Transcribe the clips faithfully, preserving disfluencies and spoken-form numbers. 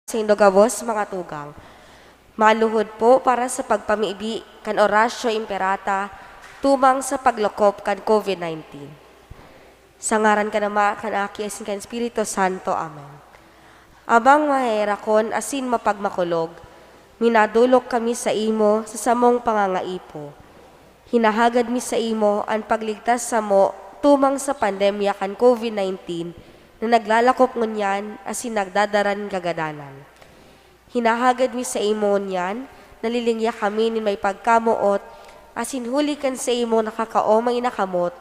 saindo gabos, mga tugang. Maluhod po para sa pagpamibi kan Oratio Imperata tumang sa paglakop kan COVID nineteen. Sa ngaran kan Ama, kan Aki, asin kan Espiritu Santo. Amen. Amang maheherakon asin mapagmakulog, minadolok kami saimo sa samong pangangaipo. Hinahagad mi saimo an pagligtas samo tumang sa pandemya kan COVID nineteen na naglalakop ngunyan asin nagdadara nin kagadanan. Hinahagad mi saimo ngunyan, nalilingya kami nin may pagkamoot, asin huli kan saimong nakakaomay na kamot,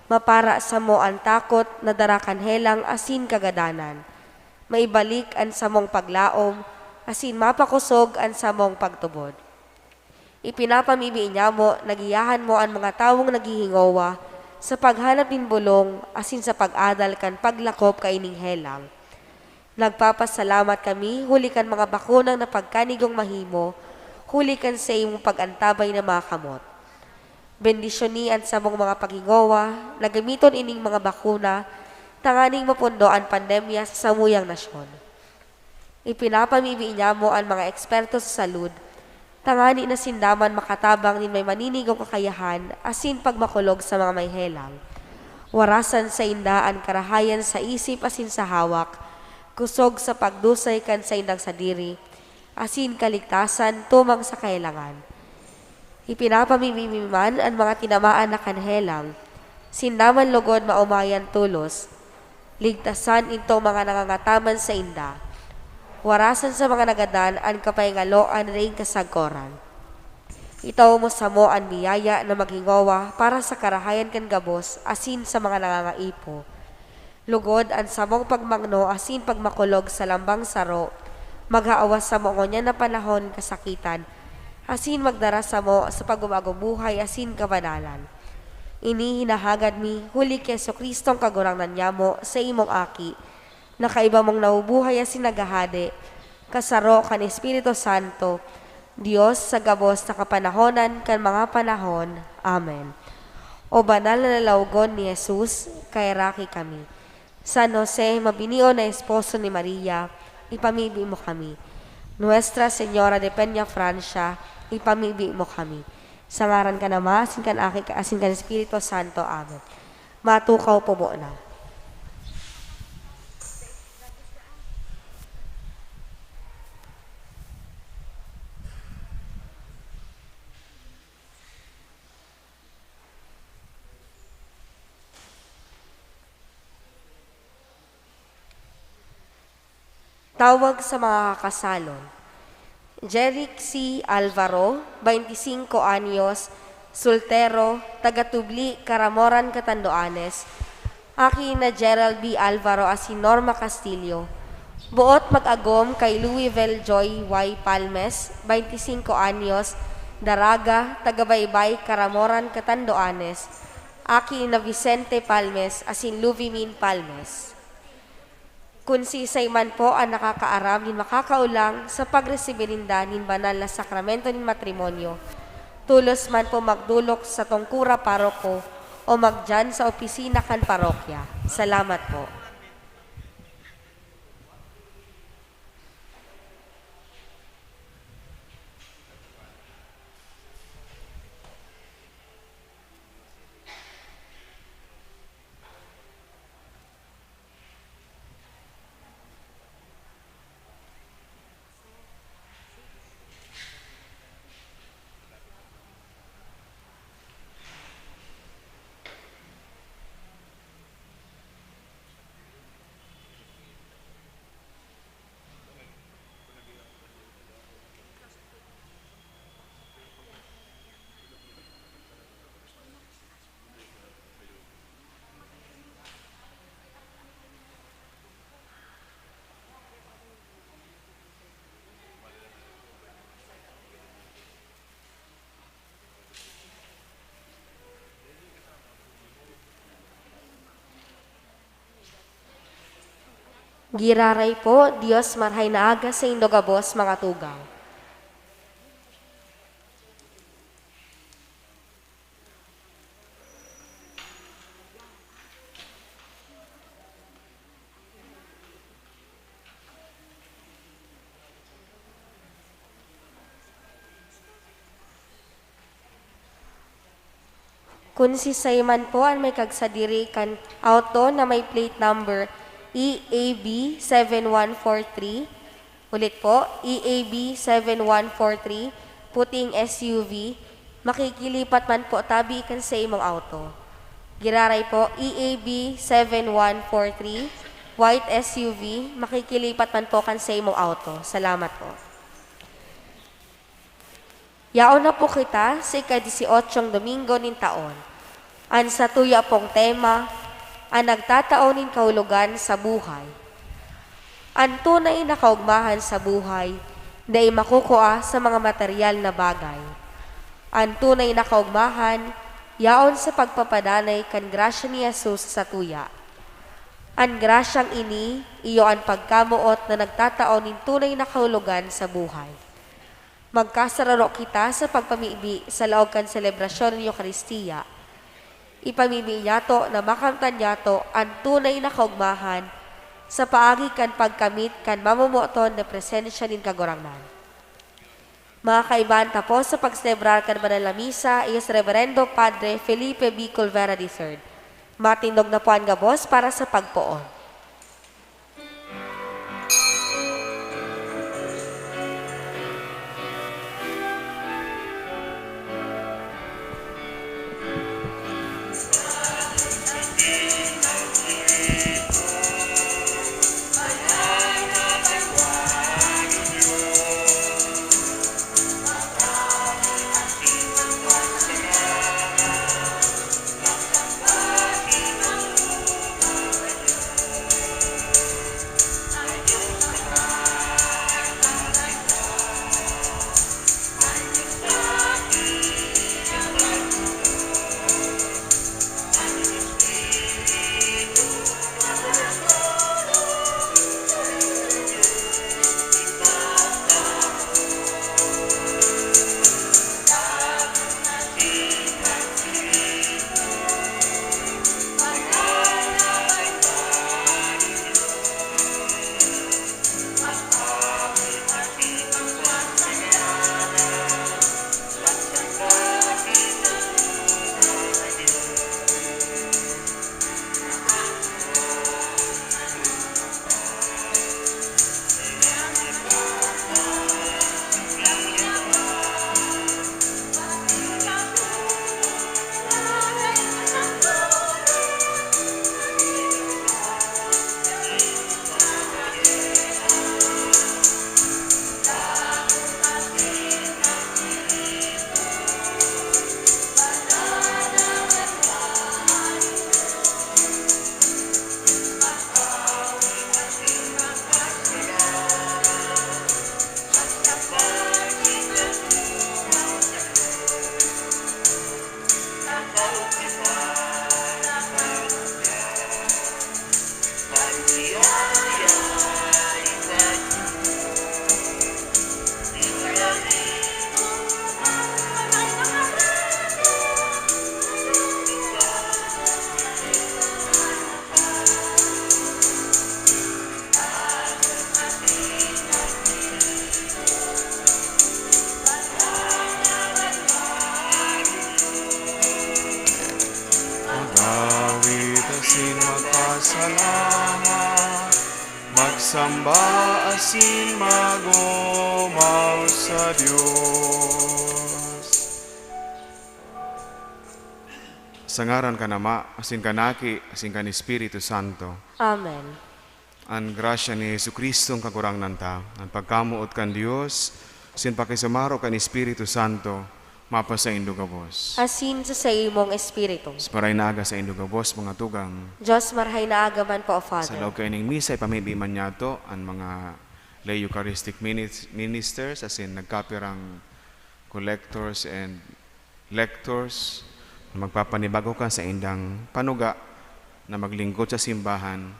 mapara samo an takot na dara kan helang asin kagadanan. Maibalik an samong paglaom, asin mapakosog an samong pagtubod. Ipinapamibi niamo na giyahan mo an mga tawong naghihingowa sa paghanap nin bolong asin sa pag-adal kan paglakop kaining helang. Nagpapasalamat kami huli kan mga bakunang napagkanigong mahimo, huli kan saimong pag-antabay na mga kamot. Bendisyoni an samong mga paghingowa na gamiton ining mga bakuna tanganing mapundo an pandemya sa samuyang nasyon. Ipinapamibi niamo an mga eksperto sa salud, tangani na sinda man makatabang nin may maninigong kakayahan asin pagmakulog sa mga may helang. Warasan sainda an karahayan sa isip asin sa hawak, kusog sa pagdusay kan saindang sadiri, asin kaligtasan tumang sa kahelangan. Ipinapamibi mi man an mga tinamaan na kan helang. Sinda man logod maomayan tolos. Ligtasan idtong mga nangangataman sainda. Warasan sa mga nagadan an kapahingaloan nin kasagkoran. Itao mo samo an biyaya na maghingowa para sa karahayan kan gabos asin sa mga nangangaipo. Lugod an samong pagmangno asin pagmakulog sa lambang saro, maghaawas samo ngunyan na panahon kasakitan, asin magdara samo sa pagbabago buhay asin kabanalan. Ini hinahagad mi huli ki Jesu-Cristong Kagurangnan nyamo, sa imong Aki, na kaiba mong nabubuhay asin naghahade, kasaro kan Espiritu Santo, Dios sa gabos na kapanahonan kan mga panahon. Amen. O banal na lalawogon ni Jesus, kaheraki kami. San Jose, mabinion na esposo ni Maria, ipamibi mo kami. Nuestra Señora de Peña Francia, ipamibi mo kami. Sa ngaran kan Ama, asin kan Aki, asin kan Espiritu Santo. Amen. Matukaw po muna. Tawag sa mga kakasalon. Jeric C. Alvaro, bainti singko anyos, soltero, taga Tubli, Caramoran, Catanduanes. Aki na Gerald B. Alvaro asin Norma Castillo. Buot mag-agom kay Louisville Joy Y. Palmes, bainti singko anyos, Daraga, taga Baybay, Caramoran, Catanduanes. Aki na Vicente Palmes asin Luvimin Palmes. Kun siisay man po an nakakaaram nin makakaolang sa pagresibi ninda nin banal na sakramento nin matrimonyo, tolos man po magdolok sa satong kura paroko o magdiyan sa opisina kan parokya. Salamat po. Giraray po, Dios, marhay na aga saindo gabos, mga tugang. Kun siisay man po an may kagsadiri kan auto na may plate number E A B seven one four three, ulit po, E A B seven one four three, puting S U V, makikilipat man po tabi kan sa imong auto. Giraray po, E A B seven one four three, white S U V, makikilipat man po kan sa imong auto. Salamat po. Yaon na po kita sa ika-disyotsyong Domingo nin taon. An satuya pong tema, an nagtatao nin kahulogan sa buhay. An tunay na kaogmahan sa buhay, dai makukua sa mga materyal na bagay. An tunay na kaogmahan, yaon sa pagpapadanay kan grasya ni Jesus sa satuya. An grasyang ini, iyo an pagkamoot na nagtatao nin tunay na kahulogan sa buhay. Magkasararo kita sa pagpamibi sa laog kan selebrasyon nin Eukaristia. Ipamibi niyato na makamtan niyato an tunay na kaogmahan sa paagi kan pagkamit kan mamomoton na presensya nin Kagurangnan. Mga kaibahan, tapos sa pagselebrar kan Banal na Misa, iyo si Reverendo Padre Felipe B. Culvera the third. Matindog na po an gabos para sa pagpoon. Mag-awit asin magpasalamat, magsamba asin mag-omaw sa Dios. Sa ngaran kan Ama, asin kan Aki, asin kan Espiritu Santo. Amen. An grasya ni Jesu-Cristo, an Kagurangnan ta, an pagkamoot kan Dios, asin pakisumaro kan Espiritu Santo, mapasaindo gabos. Asin sa saimong espiritu. Sa marahay na aga saindo gabos, mga tugang. Diyos, marahay na aga man po, Father. Sa laog kaining misa, ipamibi man niyato an mga lay Eucharistic minis-, ministers, asin nagkapirang collectors and lectors na magpapanibago kan saindang panuga na maglingkod sa simbahan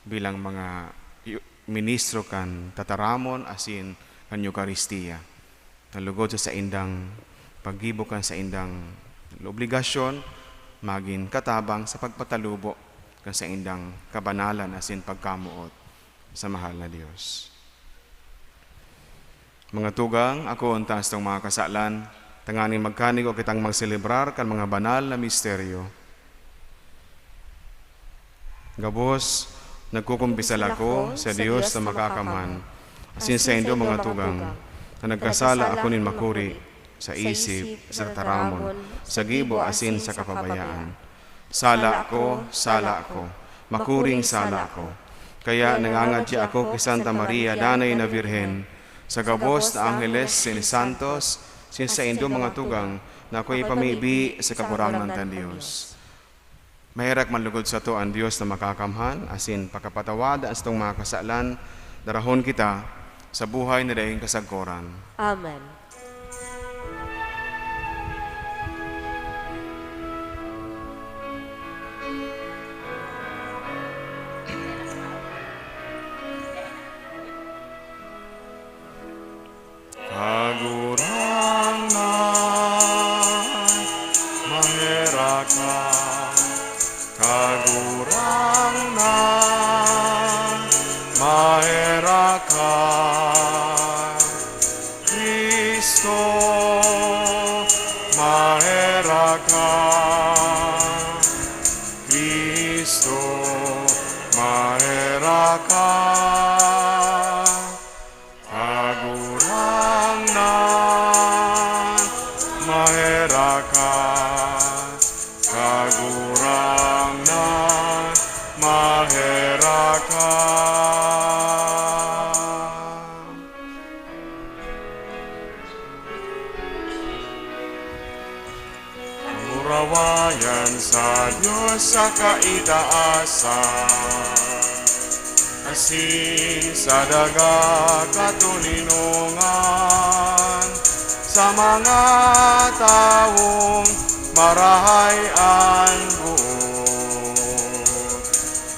bilang mga yu-, ministro kan tataramon asin kan Eukaristia. Na lugod sa saindang paggibo kan saindang obligasyon, magin katabang sa pagpatalubo kan saindang kabanalan asin pagkamoot sa mahal na Dios. Mga tugang, ako an taas tong mga kasalan, tanganing magkanigo kitang magselebrar kan mga banal na misteryo. Gabos, nagkukumpisal ako sa Dios na makakamhan, asin saindo mga tugang, na nagkasala ako nin makuri, sa isip, sa tataramon, sa gibo asin sa kapabayaan. Sala ko, sala ko, makuring sala ko. Kaya nangangadya ako ki Santa Maria, Danay na Birhen, sa gabos na angheles asin santos, asin saindo mga tugang, na ako ipamibi sa Kagurangnan kan Dios. Maherak man lugod sato an Dios na makakamhan, asin pakapatawad an satong mga kasalan, darahon kita sa buhay na daing kasagkoran. Amen. Kagurangnan, maherak ka. Kagurangnan, maherak ka. Cristo, maherak ka. Cristo, maherak ka. Kagurangnan, maherak ka. Kagurangnan, maherak ka. Kamurawayan sa Dios sa kaitaasan, asin sa daga katoninongan, sa mga tawong marahay an boot.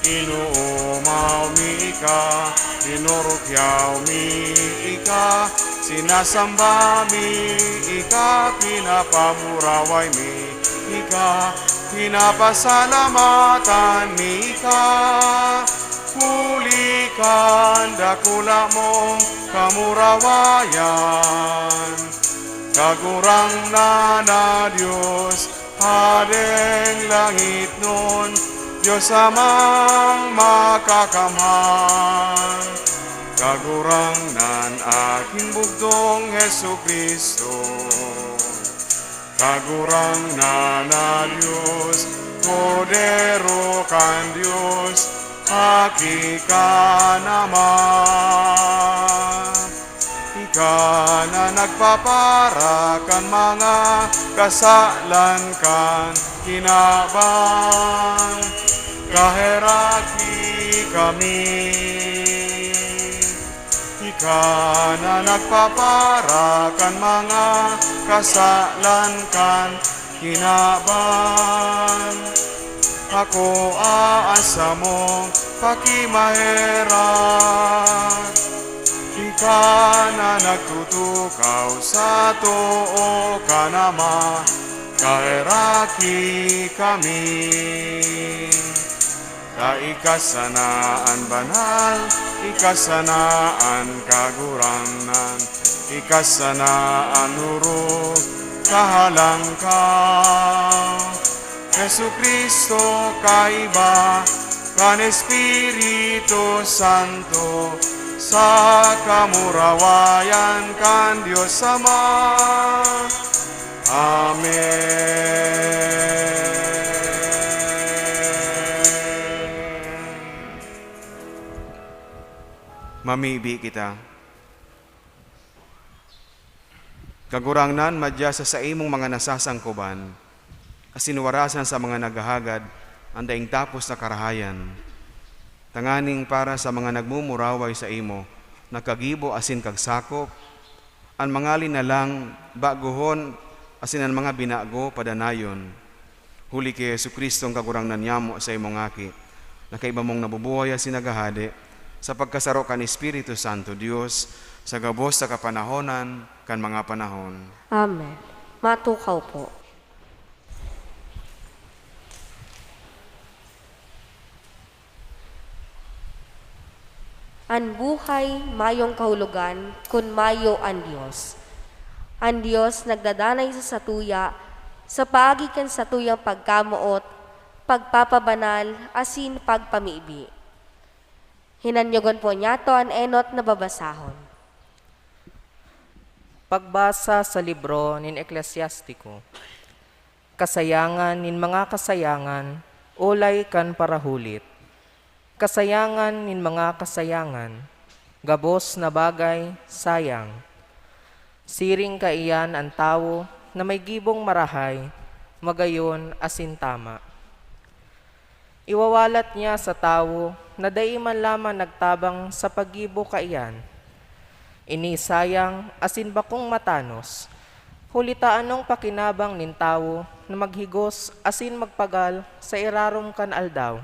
Inoomaw mi ika, dinurukyaw mi ika, sinasamba mi ika, pinapamuraway mi ika, pinapasalamatan mi ika, huli kan dakula mong kamurawayan. Kagurangnan na Dios, Hadeng langitnon, Dios Amang makakamhan, Kagurangnan, aking bugtong Jesu-Cristo. Kagurangnan na Dios, Kordero kan Dios, aki ka naman. Ika na nagpapara kan mga kasalan kan kinaban, kaheraki kami. Ika na nagpapara kan mga kasalan kan kinaban, akoa an samong pakimaherak. Ika na nagtutukaw sa too kan Ama, kaheraki kami. Ta ika sana an banal, ika sana an Kagurangnan, ika sana an orog, kahalangkaw. Jesu-Cristo, kaiba kan Espiritu Santo, sa kamurawayan kan Dios Ama. Amen. Mamibi kita. Kagurangnan, madya sa saimong mga nasasangkoban, asin warasan sa mga naghahagad an daing tapos na karahayan, tanganing para sa mga nagmumuraway saimo, nagkagibo asin kagsakop, an mga linalang, bagohon, asin an mga binago, padanayon. Huli ki Jesu-Cristo, an Kagurangnan nyamo, saimong Aki, na kaiba mong nabubuhay asin naghahade, sa pagkasaro kan Espiritu Santo, Dios, sa gabos sa kapanahonan kan mga panahon. Amen. Matukaw po. An buhay mayong kahulogan kun mayo an Dios. An Dios nagdadanay sa satuya sa paagi kan satuyang pagkamoot, pagpapabanal, asin pagpamibi. Hinanyogon po niyato an enot na babasahon. Pagbasa sa libro nin Eklesiastiko. Kasayangan nin mga kasayangan, olay kan parahulit. Kasayangan nin mga kasayangan, gabos na bagay, sayang. Siring kaiyan an tawo na may gibong marahay, magayon asin tama. Iwawalat niya sa tawo na dai man lamang nagtabang sa paggibo kaiyan. Ini sayang asin bakong matanos, huli ta anong pakinabang nin tawo na maghigos asin magpagal sa irarom kan aldaw?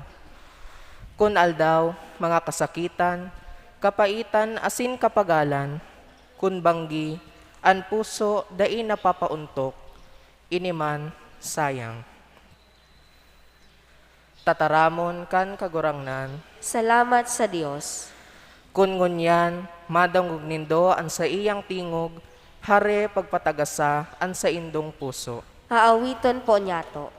Kun aldaw, mga kasakitan, kapaitan asin kapagalan, kun banggi, an puso dai napapaontok, ini man sayang. Tataramon kan Kagurangnan. Salamat sa Dios. Kun ngunyan, madangog nindo an saiyang tingog, hare pagpatagasa an saindong puso. Aawiton po niyato.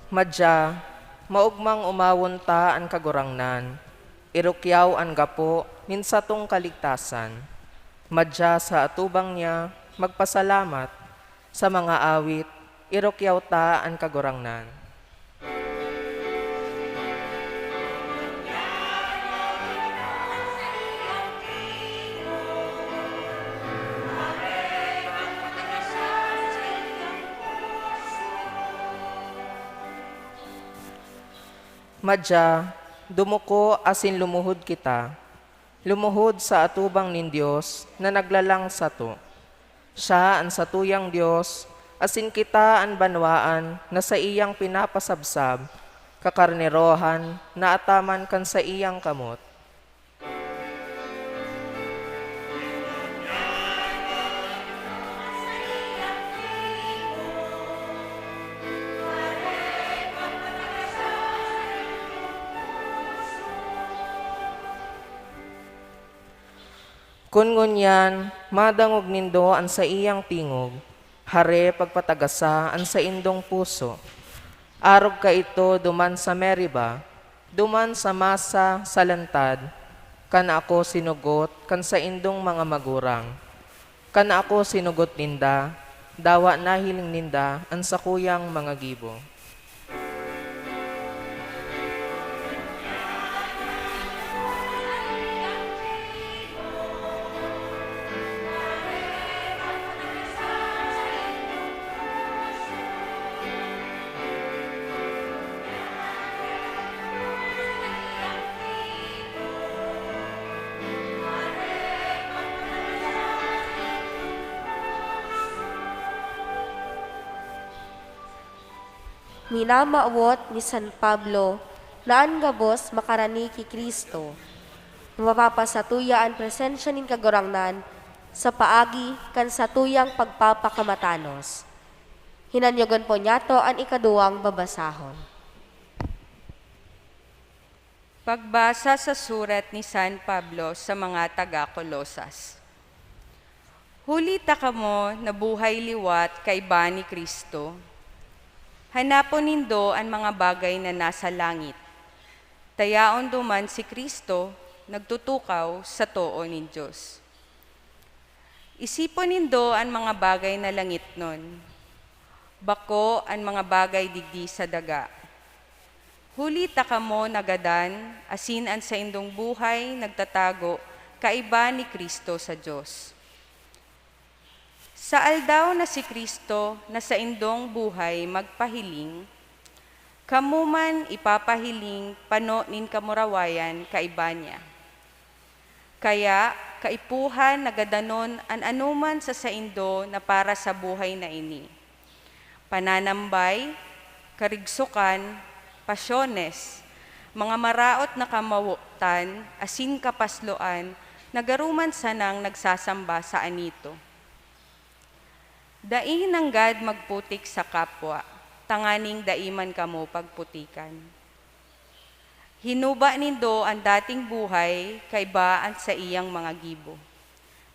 Madya, maogmang omawon ta an Kagurangnan, irukyaw an gapo nin satong kaligtasan. Madya sa atubang niya, magpasalamat. Sa mga awit, irukyaw ta an Kagurangnan. Madya, dumuko asin lumuhod kita, lumuhod sa atubang nin Dios na naglalang sato. Siya an satuyang Dios, asin kita an banwaan na saiyang pinapasabsab, kakarnerohan na ataman kan saiyang kamot. Kun ngunyan madangog nindo an saiyang tingog, hare pagpatagasa an saindong puso. Arog kaidto duman sa Meriba, duman sa Masa sa lantad, kan ako sinugot kan saindong mga magurang. Kan ako sinugot ninda, dawa nahiling ninda an sakuyang mga gibo. Minamawot ni San Pablo na an gabos makarani ki Cristo, na mapapasatuya an presensya nin Kagurangnan sa paagi kan satuyang pagpapakamatanos. Hinanyogon po niyato an ikaduwang babasahon. Pagbasa sa surat ni San Pablo sa mga taga Colosas. Huli ta kamo nabuhay liwat kaiba ni Cristo, hanapon nindo an mga bagay na nasa langit, ta yaon duman si Cristo nagtutukaw sa too nin Dios. Isipon nindo an mga bagay na langitnon, bako an mga bagay digdi sa daga. Huli ta kamo nagadan, asin an saindong buhay nagtatago kaiba ni Cristo sa Dios. Sa aldaw na si Cristo na saindong buhay magpahiling, Kamo man ipapahiling pano nin kamurawayan kaiba niya. Kaya, kaipuhan na gadanon an anoman sa saindo na para sa buhay na ini. Pananambay, karigsokan, pasyones, mga maraot na kamawotan, asin kapasloan, na garo man sanang nagsasamba sa anito. Dai nanggad magputik sa kapwa, tanganing dai man kamo pagputikan. Hinuba nindo an dating buhay kaiba an saiyang mga gibo,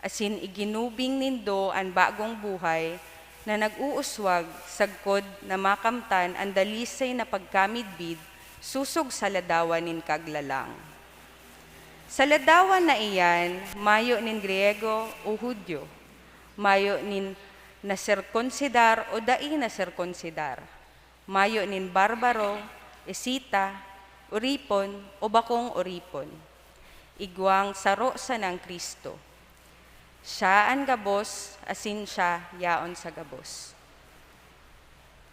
asin iginubing nindo an bagong buhay na nag-uuswag sagkod na makamtan an dalisay na pagkamidbid sosog sa ladawan nin Kaglalang. Sa ladawan na iyan, mayo nin Griego o Judio, mayo nin naserkonsidar o dai naserkonsidar, mayo nin barbaro, Escita, oripon o bakong oripon. Igwang saro sanang Cristo. Siya an gabos, asin siya yaon sa gabos.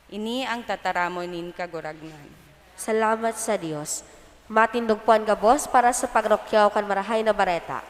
Ini ang tataramon nin Kaguragnan. Salamat sa Dios. Matindog po an gabos para sa pagrukyaw kan Marahay na Bareta.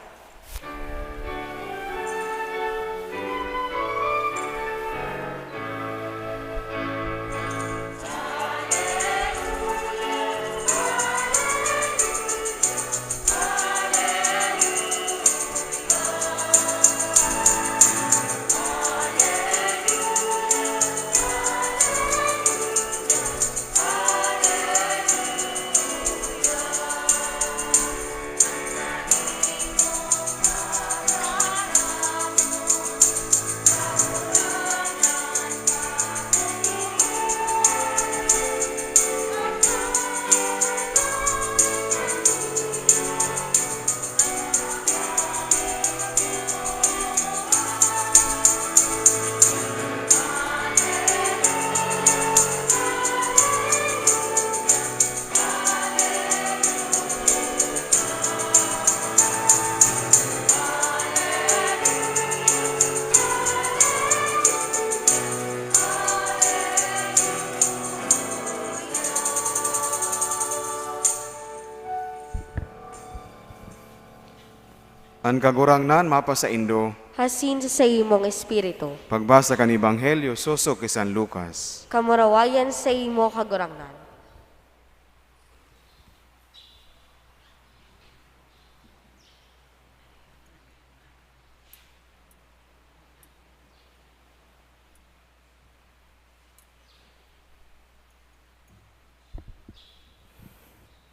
An Kagurangnan mapasaindo. Asin sa saimong espiritu. Pagbasa kan Ebanghelyo sosog ki San Lucas. Kamurawayan saimo, Kagurangnan.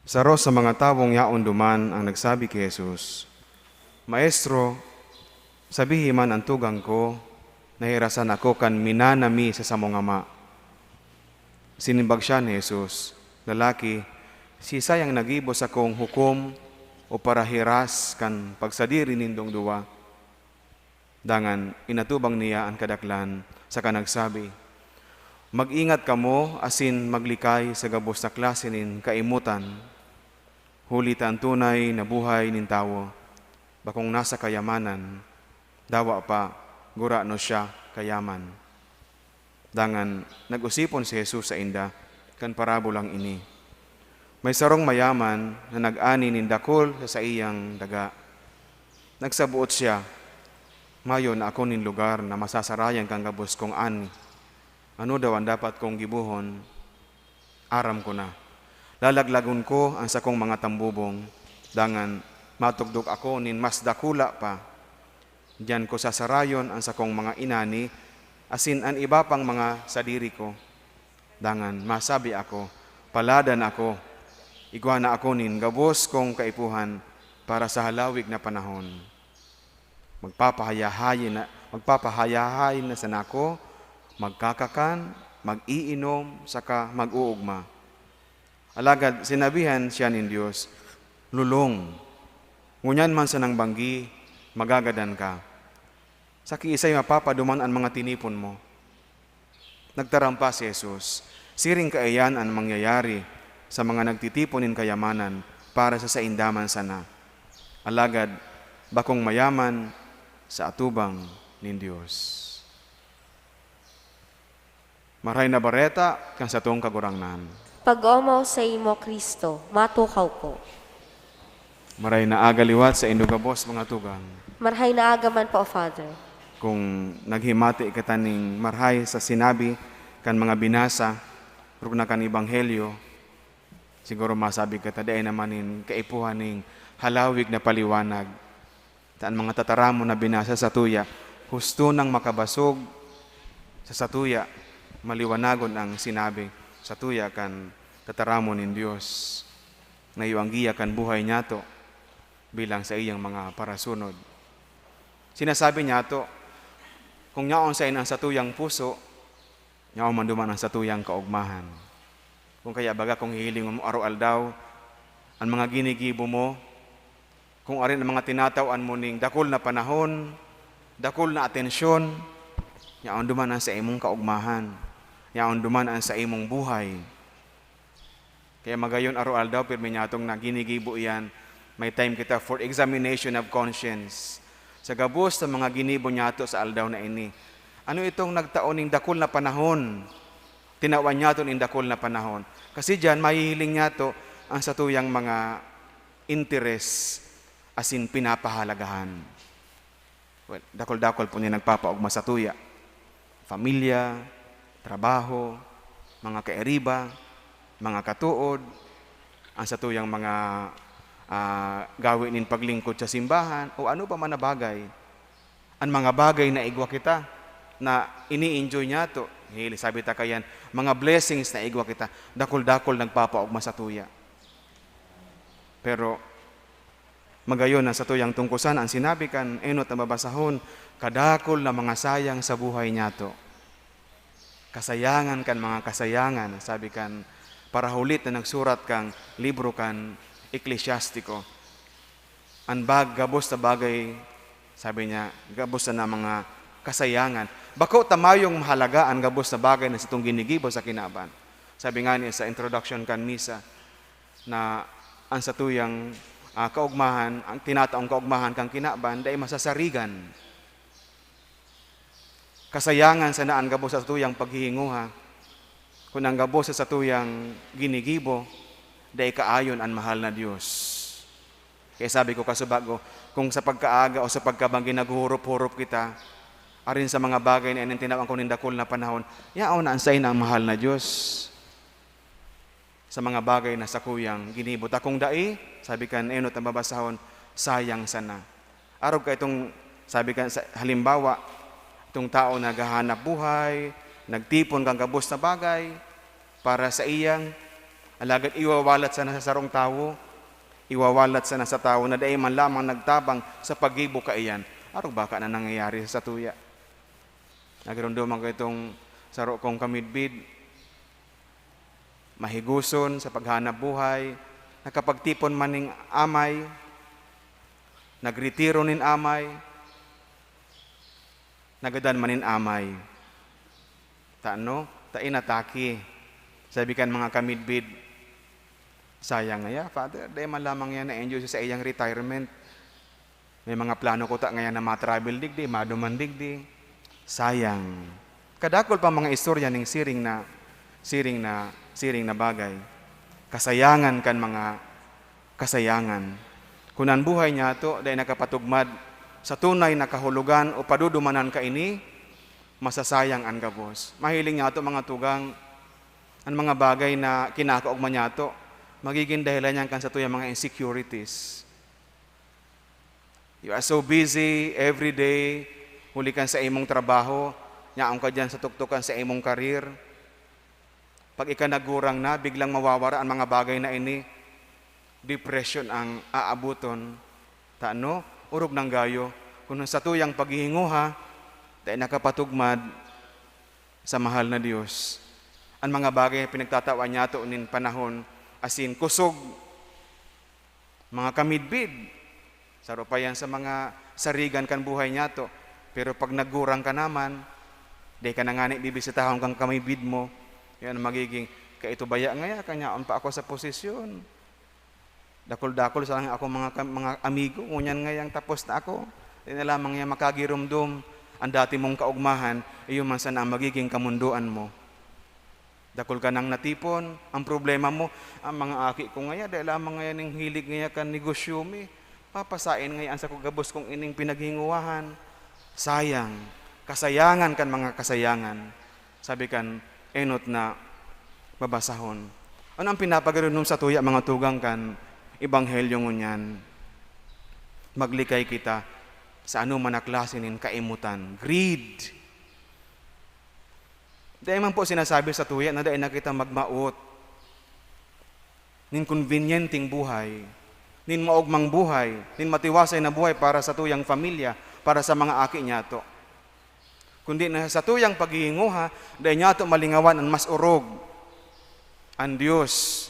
Saro sa mga tawong yaon duman ang nagsabi ki Jesus, "Maestro, sabihi man an tugang ko, nahirasan ako kan minana mi sa samong ama." Sinimbag siya ni Jesus, "Lalaki, siisay ang naggibo sakong hukom o parahiras kan pagsadiri nindong duwa?" Dangan inatubang niya an kadaklan, saka nagsabi, "Mag-ingat kamo asin maglikay sa gabos na klase nin kaimotan, huli ta an tunay na buhay nin tawo bakong nasa kayamanan, dawa pa, gurano siya kayaman." Dangan nag-osipon si Jesus sainda kan parabolang ini, "May sarong mayaman na nag-ani nin dakul sa saiyang daga. Nagsaboot siya, 'Mayo na ako nin lugar na masasarayan kan gabos kong ani. Ano daw an dapat kong gibohon? Aram ko na. Lalaglagon ko an sakong mga tambubong, dangan matugdok ako nin mas dakula pa. Diyan ko sasarayon an sakong mga inani asin an iba pang mga sadiri ko. Dangan masabi ako, 'Paladan ako, igwa na ako nin gabos kong kaipuhan para sa halawig na panahon.' Magpapahayahay na, magpapahayahay na sana ako, magkakakan, mag-iinom, saka mag-uugma." Alagad sinabihan siya nin Dios, "Lolong, ngunyan man sanang banggi, magagadan ka. Sa kiisay mapapaduman an mga tinipon mo?" Nagtaram pa si Jesus, "Siring kaiyan an mangyayari sa mga nagtitipon nin kayamanan para sa sainda man sana, alagad bakong mayaman sa atubang nin Dios." Marahay na Bareta kan satong Kagurangnan. Pag-omaw saimo, Cristo, matukaw ko. Maray na aga liwat saindo gabos, mga tugang. Marhay na aga man po, Father. Kung naghimati kita nin marhay sa sinabi kan mga binasa, rugna kan Ebanghelyo, siguro masabi kita, dai naman nin kaipuhan nin halawig na paliwanag. Ta an mga tataramon na binasa satuya, husto nang makabasog sa satuya, maliwanagon ang sinabi satuya kan tataramon nin Dios, na iyo an giya kan buhay niyato bilang saiyang mga parasunod. Sinasabi niyato, kung yaon sain ang satuyang puso, yaon man duman ang satuyang kaogmahan. Kung kaya baga, kung hihilingon mo aroaldaw, an mga ginigibo mo, kung arin ang mga tinatawan mo ning dakul na panahon, dakul na atensyon, yaon duman ang saimong kaogmahan, yaon duman ang saimong buhay. Kaya magayon aroaldaw, pirmi niyatong na ginigibo iyan. May time kita for examination of conscience. Sa gabos sa mga ginibo niyato sa aldaw na ini, ano itong nagtao ning dakul na panahon? Tinawan niyato ning dakul na panahon. Kasi diyan, mahihiling niyato ang satuyang mga interes asin pinapahalagahan. Well, dakul-dakul po niya nagpapaogma satuya. Pamilya, trabaho, mga kairiba, mga katood, ang satuyang mga, ah, gawe nin paglingkod sa simbahan, o ano pa man na bagay. An mga bagay na igwa kita, na ini-enjoy niyato, hili, sabi ta kayan, mga blessings na igwa kita, dakul-dakul nagpapaogma satuya. Pero, magayon na satuyang tungkosan an sinabi kan enot na babasahon, kadakul na mga sayang sa buhay niyato. Kasayangan kan mga kasayangan, sabi kan parahulit na nagsurat kan libro kan Eklesiastiko. An bag-, gabos na bagay, sabi niya, gabos na mga kasayangan. Bako ta mayong mahalaga an gabos na bagay na satong ginigibo sa kinaban. Sabi nga niya sa introduction kan misa, na an satuyang, ah, kaogmahan, ang tinataong kaogmahan kan kinaban, dai masasarigan. Kasayangan sana an gabos sa satuyang paghihinguha, kun an gabos sa satuyang ginigibo, dai kaayon an mahal na Dios. Kaya sabi ko kasubago, kung sa pagkaaga o sa pagkabanggi naghuhurop-hurop kita, arin sa mga bagay na ining tinawan ko nin dakul na panahon, yaon na an sain ang mahal na Dios. Sa mga bagay na sakuyang ginibo ta. Kung dai, sabi kan enot na babasahon, sayang sana. Arog ka itong, sabi kan, sa, halimbawa, itong tao na naghahanap buhay, nagtipon kan gabos na bagay para sa iyang, alagad iwawalat sana sa sarong tawo, iwawalat sana sa tawo na dai man lamang nagtabang sa paggibo kaiyan. Arog baka na nangyayari sa satuya. Nagiromdoman ko itong saro kong kamidbid, mahigoson sa paghanap buhay, nakapagtipon man nin amay, nagretiro nin amay, nagadan man nin amay. Ta ano? Ta inatake. Sabi kan mga kamidbid, "Sayang ngaya, Father, dai man lamang yan na-enjoy sa iyang retirement." May mga plano ko ta ngayan na ma-travel digdi, maduman digdi. Sayang. Kadakul pang mga istorya ning siring na, siring na, siring na bagay. Kasayangan kan mga kasayangan. Kun an buhay niyato dai nakapatugmad sa tunay na kahulogan o padudumanan kaini, masasayang an gabos. Mahiling niyato, mga tugang, an mga bagay na kinakaogma niyato, magigin dahilan yan kan satuyang mga insecurities. You are so busy every day, huli kan sa imong trabaho, yaon ka diyan sa tuktukan sa imong career. Pag ika nagurang na, biglang mawawara an mga bagay na ini. Depression ang aaboton. Ta ano? Orog nang gayo, kun sa tuyang paghihinguha, dai nakapatugmad sa mahal na Dios. An mga bagay na pinagtatawan niyato nin panahon, asin kusog, mga kamidbid. Saro pa yan sa mga sarigan kan buhay niyato. Pero pag naggurang ka naman, dai ka na ngani bibisitahon kan kamidbid mo. Yan ang magiging, "Kaito baya ngaya, kanyaon pa ako sa posisyon. Dakul-dakul sana ang akong mga ka-, mga amigo, ngunyan ngayang tapos na ako. Dai na lamang niya makagiromdom an dati mong kaogmahan, iyo man sana ang magiging kamundoan mo." Dakul ka nang natipon, ang problema mo, "Ang mga aki ko ngaya, dai lamang ngaya nin hilig ngaya kan negosyo mi. Papasain ngaya an sako gabos kong ining pinaghinguwahan. Sayang, kasayangan kan mga kasayangan," sabi kan enot na babasahon. Ano ang pinapagirinom satuya, mga tugang, kan Ebanghelyo ngunyan? Maglikay kita sa anoman na klase nin kaimotan, greed. Dai man po sinasabi satuya na dai na kita magmawot nin konbinyenteng buhay, nin maogmang buhay, nin matiwasay na buhay para sa tuyang pamilya, para sa mga aki niyato. Kundi na sa tuyang paghihinguha, dai niyato malingawan an mas orog, an Dios.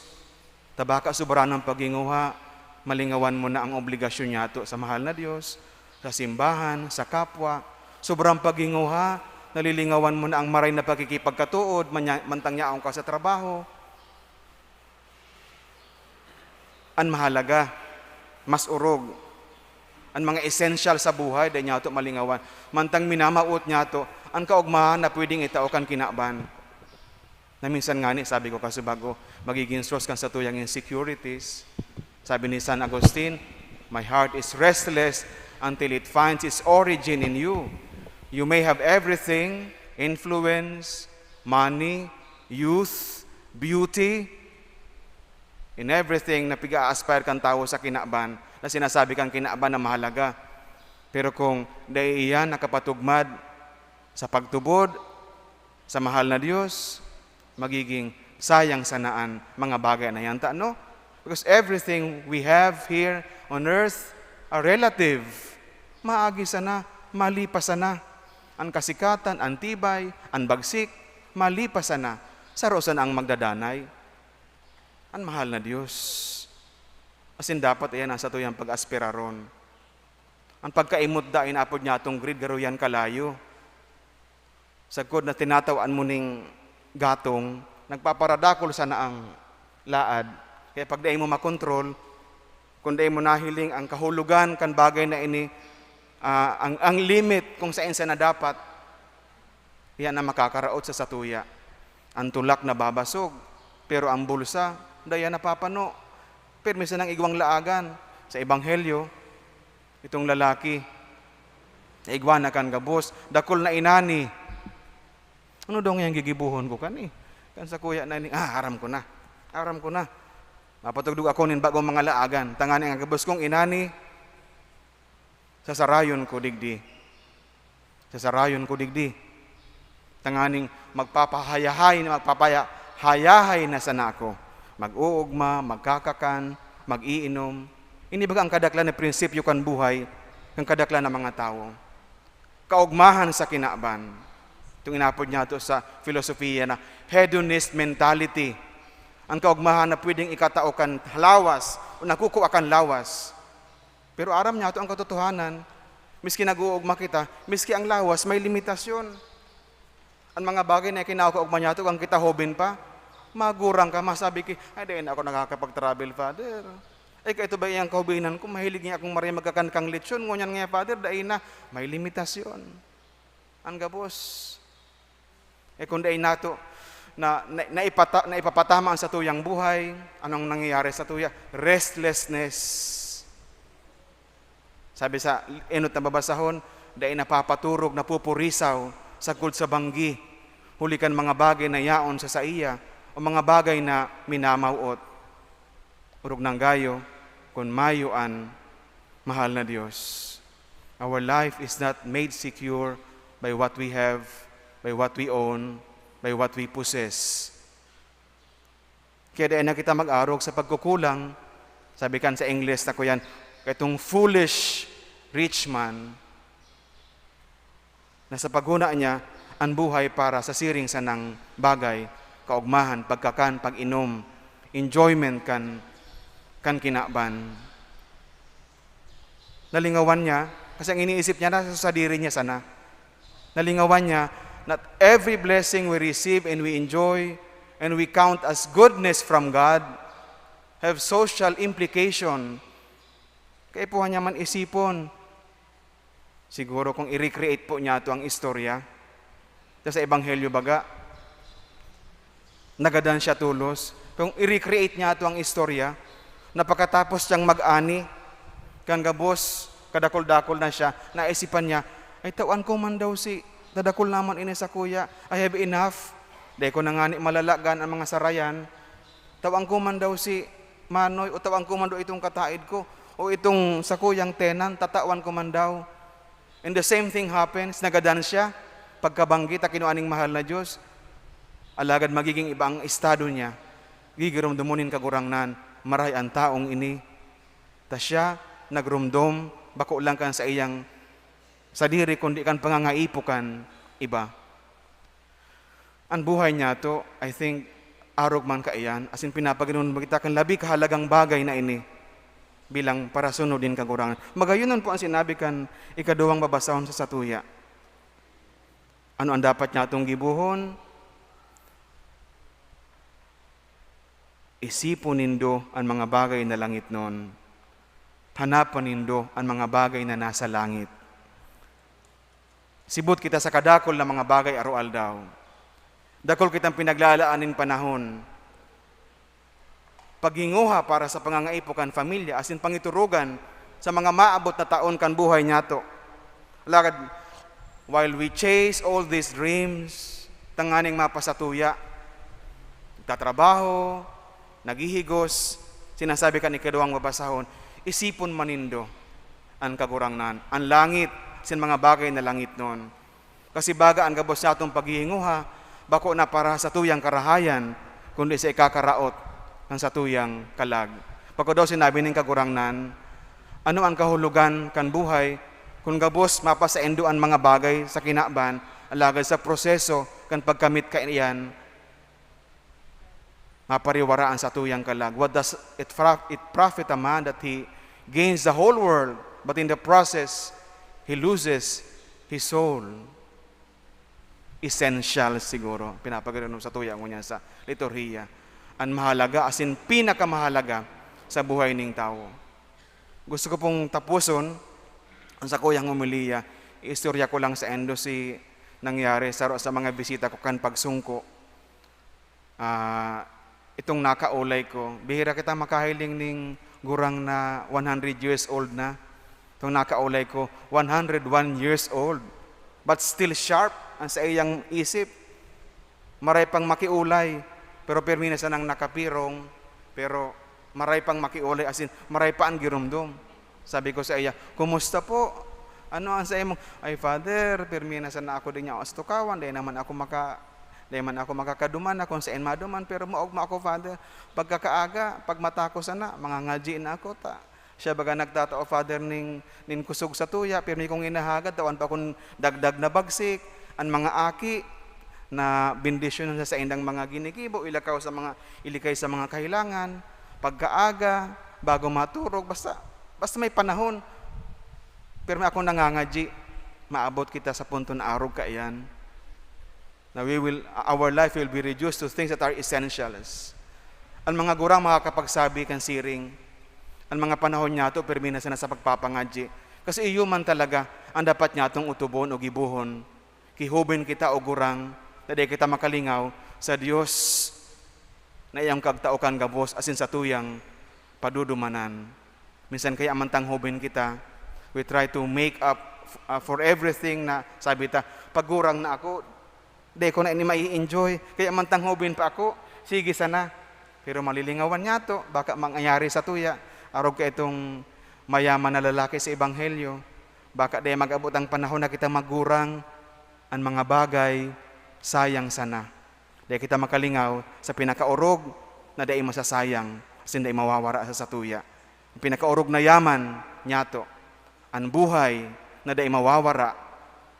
Ta baka sobra nang paghinguha, malingawan mo na ang obligasyon niyato sa mahal na Dios, sa simbahan, sa kapwa. Sobrang paghinguha, nalilingawan mo na ang maray na pakikipagkatood, manya-, mantang yaon ka sa trabaho. An mahalaga, mas orog. An mga essential sa buhay, dai niyato malingawan. Mantang minamawot niyato an kaogmahan na pwedeng itao kan kinaban. Na minsan ngani, sabi ko kasubago, magigin source kan satuyang insecurities. Sabi ni San Agustin, "My heart is restless until it finds its origin in you. You may have everything, influence, money, youth, beauty, in everything na piga-aspire kan tawo sa kinaban, na sinasabi kan kinaban na mahalaga. Pero kung dai iyan nakapatugmad sa pagtubod sa mahal na Dios, magiging sayang sana an mga bagay na yan." Ta, no? Because everything we have here on earth are relative. Maagi sana, malipas sana. An kasikatan, an tibay, an bagsik, malipas sana. Saro sana ang magdadanay, an mahal na Dios. Asin dapat iyan ang satuyang pag-aspiraron. An pagkaimot dai na apod niyatong greed, garo yan kalayo. Sagkod na tinatawan mo ning gatong, nagpaparadakul sana ang laad. Kaya pag dai mo makontrol, kung dai mo nahiling ang kahulogan kan bagay na ini, ah, ang, ang limit kung saen sana dapat, iyan ang makakaraot sa satuya. An tulak nababasog, pero ang bulsa, dai napapano. Pirmi sanang igwang laagan sa ebanghelyo, itong lalaki, naigwa na kan gabos, dakul na inani. Ano daw ngayang gigibohon ko kani? Kan sakuya na ini, ah, aram ko na. Aram ko na. Mapatugdog ako nin bagong mga laagan. Tanganing ang gabos kong inani, sasarayon ko digdi. Sasarayon ko digdi. Tanganing magpapahayahay, magpapahayahay na sana ako. Mag-uugma, magkakakan, mag-iinom. Ini baga ang kadaklan na prinsipyo kan buhay, kan kadaklan na mga tawo. Kaogmahan sa kinaban. Itong inapod niya to sa filosofiya na hedonist mentality. Ang kaogmahan na pwedeng ikatao kan lawas o nagkukua kan lawas. Pero aram niya to ang katotohanan. Miski nag-uugma kita, miski ang lawas may limitasyon. Ang mga bagay na ikinakaogma niya to, kang kita hoben pa, magurang ka, masabi ki, "Ay, dai na ako nakakapag-travel, Father. Ay, kaito ba iyang kahubinan ko? Mahilig niya akong maray magkakan kang lechon. Ngunyan nga, Father, dai na." May limitasyon. Ang gabos. Eh, kung dai nato na, na, naipata-, naipapatama ang satuyang buhay, anong nangyayari sa tuya? Restlessness. Sabi sa enot na babasahon, dai napapaturog, napupurisaw, sagkod sa banggi, huli kan mga bagay na yaon sa saiya, o mga bagay na minamawot. Orog nang gayo, kun mayo an mahal na Dios. Our life is not made secure by what we have, by what we own, by what we possess. Kaya dai na kita mag-arog sa pagkukulang. Sabi kan sa Ingles na kuyan, "Itong foolish rich man, na sa paghona niya, an buhay para sa siring sanang bagay, kaogmahan, pagkakan, pag-inom, enjoyment kan, kan kinaban." Nalingawan niya, kasi ang iniisip niya nasa sadiri niya sana. Nalingawan niya, "Not every blessing we receive and we enjoy and we count as goodness from God have social implication." Kaipuhan niya man isipon. Siguro kung i-recreate po niya to ang istorya, sa, sa Ebanghelyo baga, Nagadan siya tolos. Kung i-recreate niya ato ang istorya, na pakatapos niyang mag-ani, kan gabos, kadakul-dakul na siya, naisipan niya, "Ay, tawan ko man daw si, dadakul naman ini sakuya. I have enough. Dai ko na ngani malalagan ang mga sarayan. Tawan ko man daw si Manoy o tawan ko man daw itong kataid ko o itong sakuyang tenant, tatawan ko man daw." And the same thing happens, nagadan siya, pagkabanggi ta kinua ning mahal na Diyos. Alagad magiging iba ang estado niya. Gigiromdomon nin Kagurangnan, "Marahay an taong ini." Ta siya nagromdom, bako lang kan saiyang sadiri, kundi kan pangangaipo kan iba. An buhay niyato, I think, arog man kaiyan, asin pinapaginoon mo kita kan labi kahalagang bagay na ini bilang parasunod nin Kagurangnan. Magayonon po an sinabi kan ikaduwang babasahon sa satuya. Ano an dapat niyatong gibohon? Isipon nindo an mga bagay na langitnon. Hanapan nindo an mga bagay na nasa langit. Sibot kita sa kadakul na mga bagay aroaldaw. Dakul kitang pinaglalaan nin panahon. Paghinguha para sa pangangaipo kan pamilya asin pangiturugan sa mga maabot na taon kan buhay niyato. Alagad, while we chase all these dreams, tanganing mapasatuya, nagtatrabaho, naghihigos, sinasabi kan ikaduwang babasahon, "Isipon man nindo an Kagurangnan, an langit, asin mga bagay na langitnon." Kasi baga an gabos niyatong paghihinguha, bako na para sa satuyang karahayan, kundi sa ikakaraot kan satuyang kalag. Bako daw sinabi nin Kagurangnan, "Ano an kahulogan kan buhay kun gabos mapasaindo an mga bagay sa kinaban, alagad sa proseso kan pagkamit kaiyan, mapariwara an satuyang kalag? What does it, prof- it profit a man that he gains the whole world, but in the process, he loses his soul?" Essential siguro, pinapagano sa tuya ngunyan sa liturhiya. An mahalaga, asin pinakamahalaga sa buhay ning tawo. Gusto ko pong tapuson ang sakuyang homilya. Istorya ko lang sa endo si nangyari sa, sa mga bisita ko kan pagsungko. Ah, itong nakaulay ko, bihira kita makahiling ning gurang na one hundred years old na. Itong nakaulay ko, one hundred one years old, but still sharp ang saiyang isip. Maray pang makiulay, pero pirmi na sanang nakapirong, pero maray pang makiulay, as in, maray pa ang giromdom. Sabi ko sa iya, "Kumusta po? Ano ang sa imong?" "Ay, Father, pirmi na sana ako din niya astukawan, dahil naman ako maka-, dahil man ako makakaduman na kung saan maduman, pero maogma ako, Father. Pagkakaaga, pagmata ko sana, mangangadyi na ako, ta siya baga nagtatao, Father, ning, nin kusog sa tuya, pirmi kong inahagad, tawan pa akong dagdag na bagsik, an mga aki, na bendisyon sa saindang mga ginigibo, ilakaw sa mga, ilikay sa mga kahilangan, pagkaaga, bago maturog, basta, basta may panahon." Pirmi akong nangangadyi, maabot kita sa punto na arog kaiyan. Na we will, our life will be reduced to things that are essentials. An mga gurang makakapagsabi kan siring, an mga panahon niyato, pirmi na sana sa pagpapangadyi. Kasi iyo man talaga an dapat niyatong utubon o gibohon. Kihoben kita o gurang, na dai kita makalingaw sa Dios na iyang kagtao kan gabos asin satuyang padudumanan. Minsan kaya mantang hoben kita, we try to make up, uh, for everything na sabi ta, "Pag gurang na ako, dai ko na ini mai-enjoy. Kaya mantang hoben pa ako, sige sana." Pero malilingawan niyato, baka mangyayari sa tuya, arog ka itong mayaman na lalaki sa ebanghelyo, baka dai mag-abot ang panahon na kita maggurang, an mga bagay, sayang sana. Dai kita makalingaw sa pinakaorog na dai masasayang, asin dai mawawara sa satuya. An pinakaorog na yaman niyato, an buhay na dai mawawara,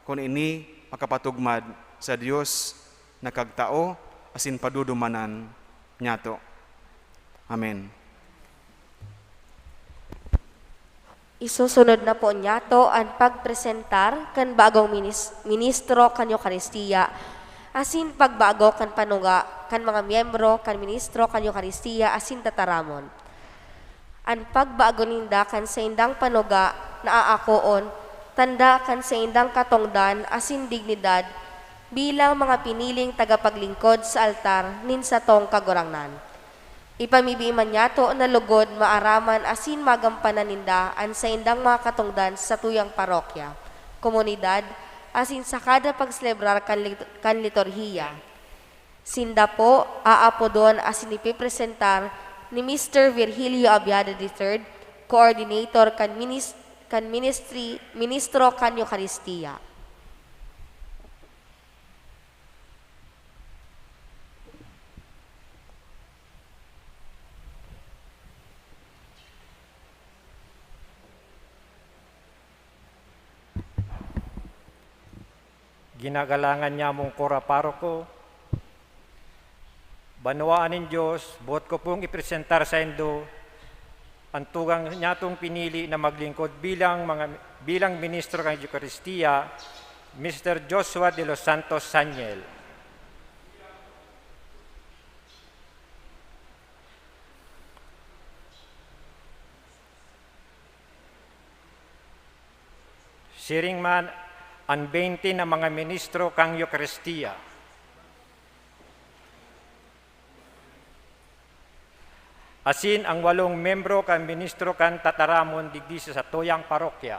kun ini makapatugmad sa Dios na kagtao asin padudumanan niyato. Amen. Isusunod na po niyato an pagpresentar kan bagong minis-, ministro kan Eukaristia, asin pagbago kan panuga kan mga miyembro kan ministro kan Eukaristia asin tataramon. An pagbago ninda kan saindang panuga na aakoon tanda kan saindang katongdan asin dignidad bilang mga piniling tagapaglingkod sa altar nin satong Kagurangnan. Ipamibi man niyato na lugod maaraman asin magampanan ninda an saindang mga katongdan sa satuyang parokya, komunidad, asin sa kada pagselebrar kan lit-, kan liturhiya. Sinda po aapodon asin ipipresentar ni Mister Virgilio Abiada the third, coordinator kan minis-, kan ministry, ministro kan Eukaristia. Ginagalangan nyamong kura paroko, banwaan nin Dios, boot ko pong ipresentar saindo an tugang nyatong pinili na maglingkod bilang mga, bilang ministro kan Eukaristia, Mister Joshua de los Santos Sanyel. Siring man an beinte na mga ministro kan Eukaristia, asin an walong membro kan ministro kan tataramon digdi sa satuyang parokya.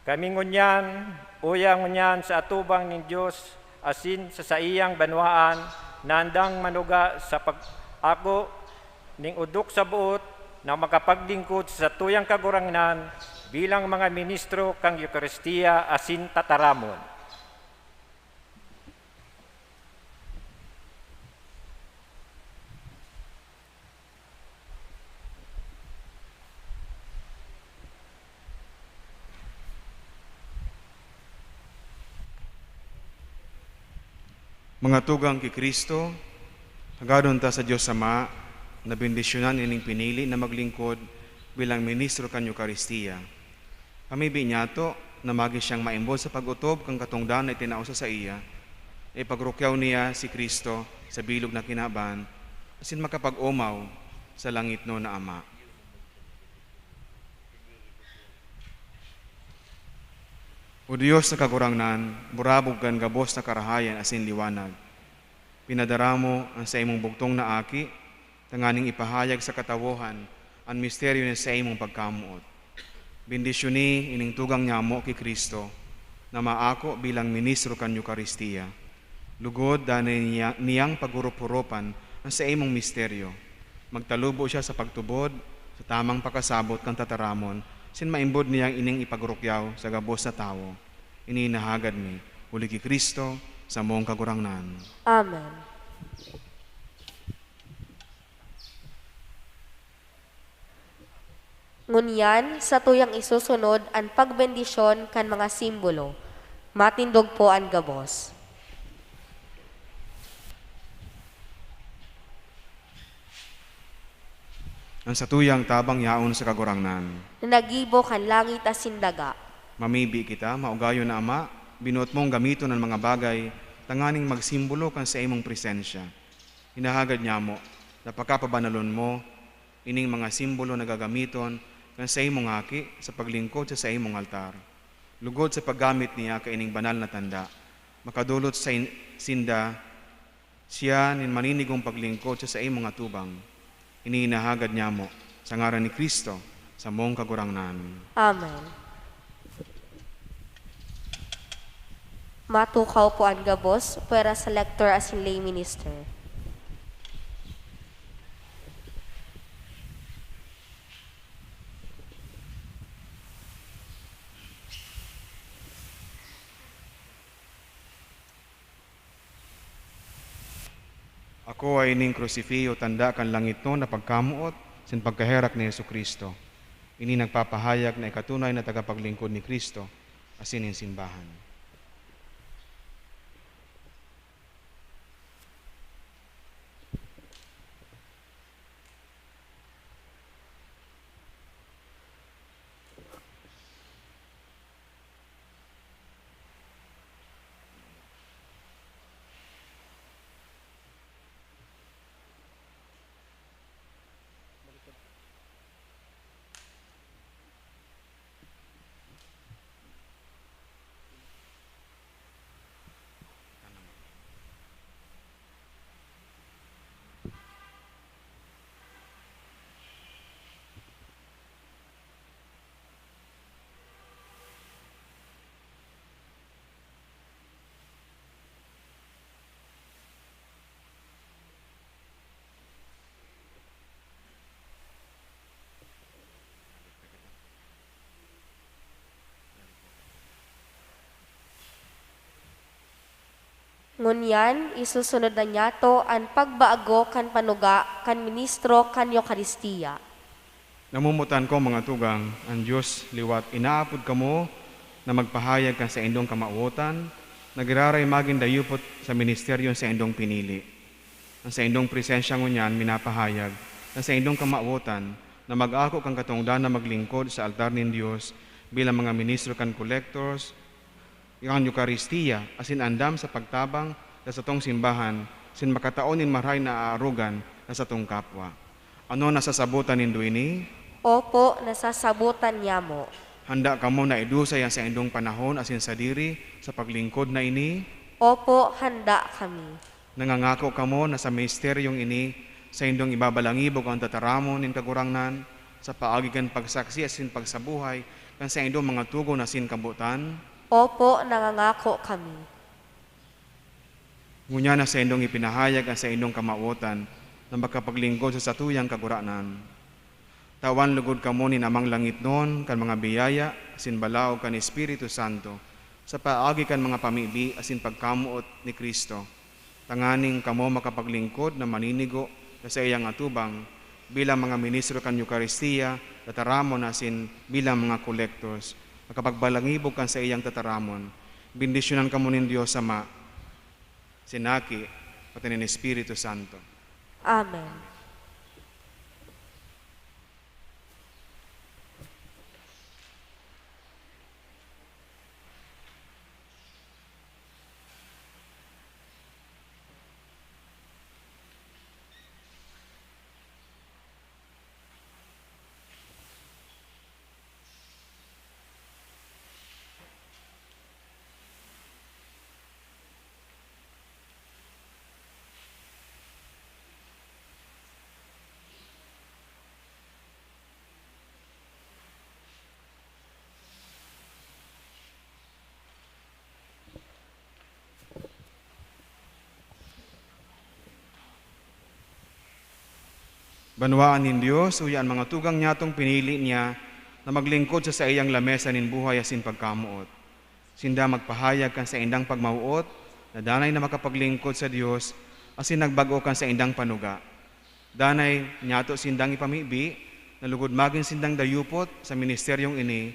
Kami ngunyan, uya ngunyan sa atubang nin Dios asin sa saiyang banwaan na andang manuga sa pag-ako ning odok sa boot na makapaglingkod sa satuyang Kagurangnan bilang mga ministro kan Eukaristia asin tataramon. Mga tugang ki Cristo, hagadon ta sa Dios Ama na bendisyonan ining pinili na maglingkod bilang ministro kan Eukaristia. Pamibi niyato na magin siyang maimbod sa pag-otob kan katongdan na itinao sa saiya, na ipagrukyaw niya si Cristo sa bilog na kinaban, asin makapag-omaw sa langitnon na Ama. O Dios na Kagurangnan, burabog kan gabos na karahayan asin liwanag, pinadara mo an saimong bugtong na Aki tanganing ipahayag sa katawohan an misteryo nin saimong pagkamoot. Bendisyoni ining tugang nyamo ki Cristo na maako bilang ministro kan Eukaristia. Lugod danay niya, niyang paghurup-hurupan an saimong misteryo. Magtalubo siya sa pagtubod, sa tamang pakasabot kan tataramon, asin maimbod niyang ining ipagrukyaw sa gabos na tawo. Ini inahagad mi, huli ki Cristo, samong Kagurangnan. Amen. Ngunyan, satuyang isusunod an pagbendisyon kan mga simbolo. Matindog po an gabos. An satuyang tabang yaon sa Kagurangnan, na naggibo kan langit asin daga. Mamibi kita, maugayon na Ama, binuot mong gamiton an mga bagay tanganing magsimbolo kan saimong presensya. Hinahagad nyamo na pakapabanalon mo ining mga simbolo na gagamiton kan saimong Aki sa paglingkod sa saimong altar. Lugod sa paggamit niya kaining banal na tanda, makadolot sa in-, sinda siya nin maninigong paglingkod sa saimong atubang. Ini hinahagad nyamo sa ngaran ni Cristo, samong Kagurangnan. Amen. Matukaw po an gabos, pwera sa lektor asin lay minister. Akoa ining krusifiho, tanda kan langitnon na pagkamoot asin pagkaherak ni Jesu-Cristo. Ini nagpapahayag na ikatunay na tagapaglingkod ni Cristo asin nin simbahan. Ngunyan, isusunod na niyato an pagbago kan panuga kan ministro kan Eukaristia. Namomotan ko, mga tugang, an Dios liwat inaapod kamo na magpahayag kan saindong kamawotan, na giraray magin dayupot sa ministeryong saindong pinili. An saindong presensya ngunyan minapahayag kan saindong kamawotan na mag-ako kan katongdan na maglingkod sa altar nin Dios bilang mga ministro kan collectors, kan Eukaristia, asin andam sa pagtabang sa satong simbahan, asin makatao nin marahay na aarogan na satong kapwa. Ano, nasasabotan nindo ini? Opo, nasasabotan nyamo. Handa kamo na idusay an saindong panahon asin sadiri sa paglingkod na ini? Opo, handa kami. Nangangako kamo na sa misteryong ini, saindong ibabalangibog an tataramon nin Kagurangnan sa paagi kan pagsaksi asin pagsabuhay kan saindong mga tugon asin kabotan? Opo, nangangako kami. Ngunyan na saindong ipinahayag an saindong kamawotan na makapaglingkod sa satuyang Kagurangnan. Tawan logod kamo nin Amang langitnon kan mga biyaya asin balaog kan Espiritu Santo sa paagi kan mga pamibi asin pagkamoot ni Cristo, tanganing kamo makapaglingkod na maninigo sa saiyang atubang bilang mga ministro kan Eukaristia, tataramon asin bilang mga collectors, makapagbalangibog kan saiyang tataramon. Bendisyonan kamo nin Dios Ama, sin Aki, pati nin Espiritu Santo. Amen. Banwaan nin Dios, uya an mga tugang niyatong pinili niya na maglingkod sa saiyang lamesa nin buhay asin pagkamoot. Sinda magpahayag kan saindang pagmawot na danay na makapaglingkod sa Dios asin nagbag-o kan saindang panuga. Danay niyato sindang ipamibi, na lugod magin sindang dayupot sa ministeryong ini,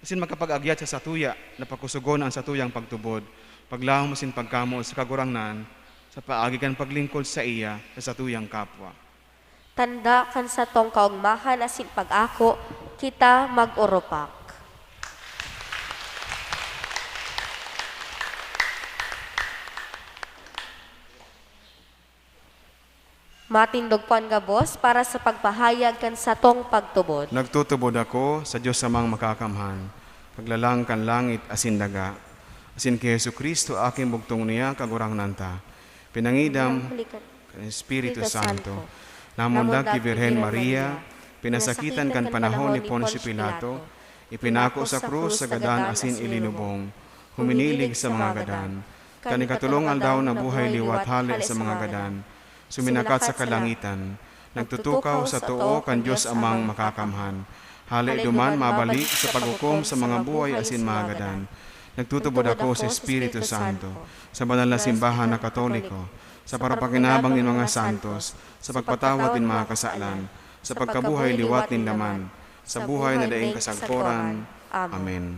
asin makapag-agyat sa satuya na pakosogon an satuyang pagtubod, paglahom asin pagkamoot sa Kagurangnan, sa paagi kan paglingkod saiya sa satuyang kapwa. Tanda kan satong kaogmahan asin pag-ako, kita mag-oropak. Matindog po an gabos para sa pagpahayag kan satong pagtubod. Nagtutubod ako sa Dios Amang Makakamhan, Paglalang kan langit asin daga, asin ki Jesu-Cristo, aking bugtong niya, Kagurangnan ta, pinangidam kan Espiritu Santo, namundag ki Birhen Maria, pinasakitan kan panahon ni Poncio Pilato, ipinako sa krus sa gadan asin ilinubong, huminilig sa mga gadan. Kan ikatolong aldaw nabuhay liwat hale sa mga gadan, suminakat sa kalangitan, nagtutukaw sa too kan Dios Amang Makakamhan. Hale duman mabalik sa paghukom sa mga buhay asin mga gadan. Nagtutubod ako sa Espiritu Santo, sa banal na simbahan na Katoliko, sa parapakinabang nin mga santos, sa pagpatawad nin mga kasalan, sa pagkabuhay liwat ninda man, sa buhay na daing kasagkoran. Amen.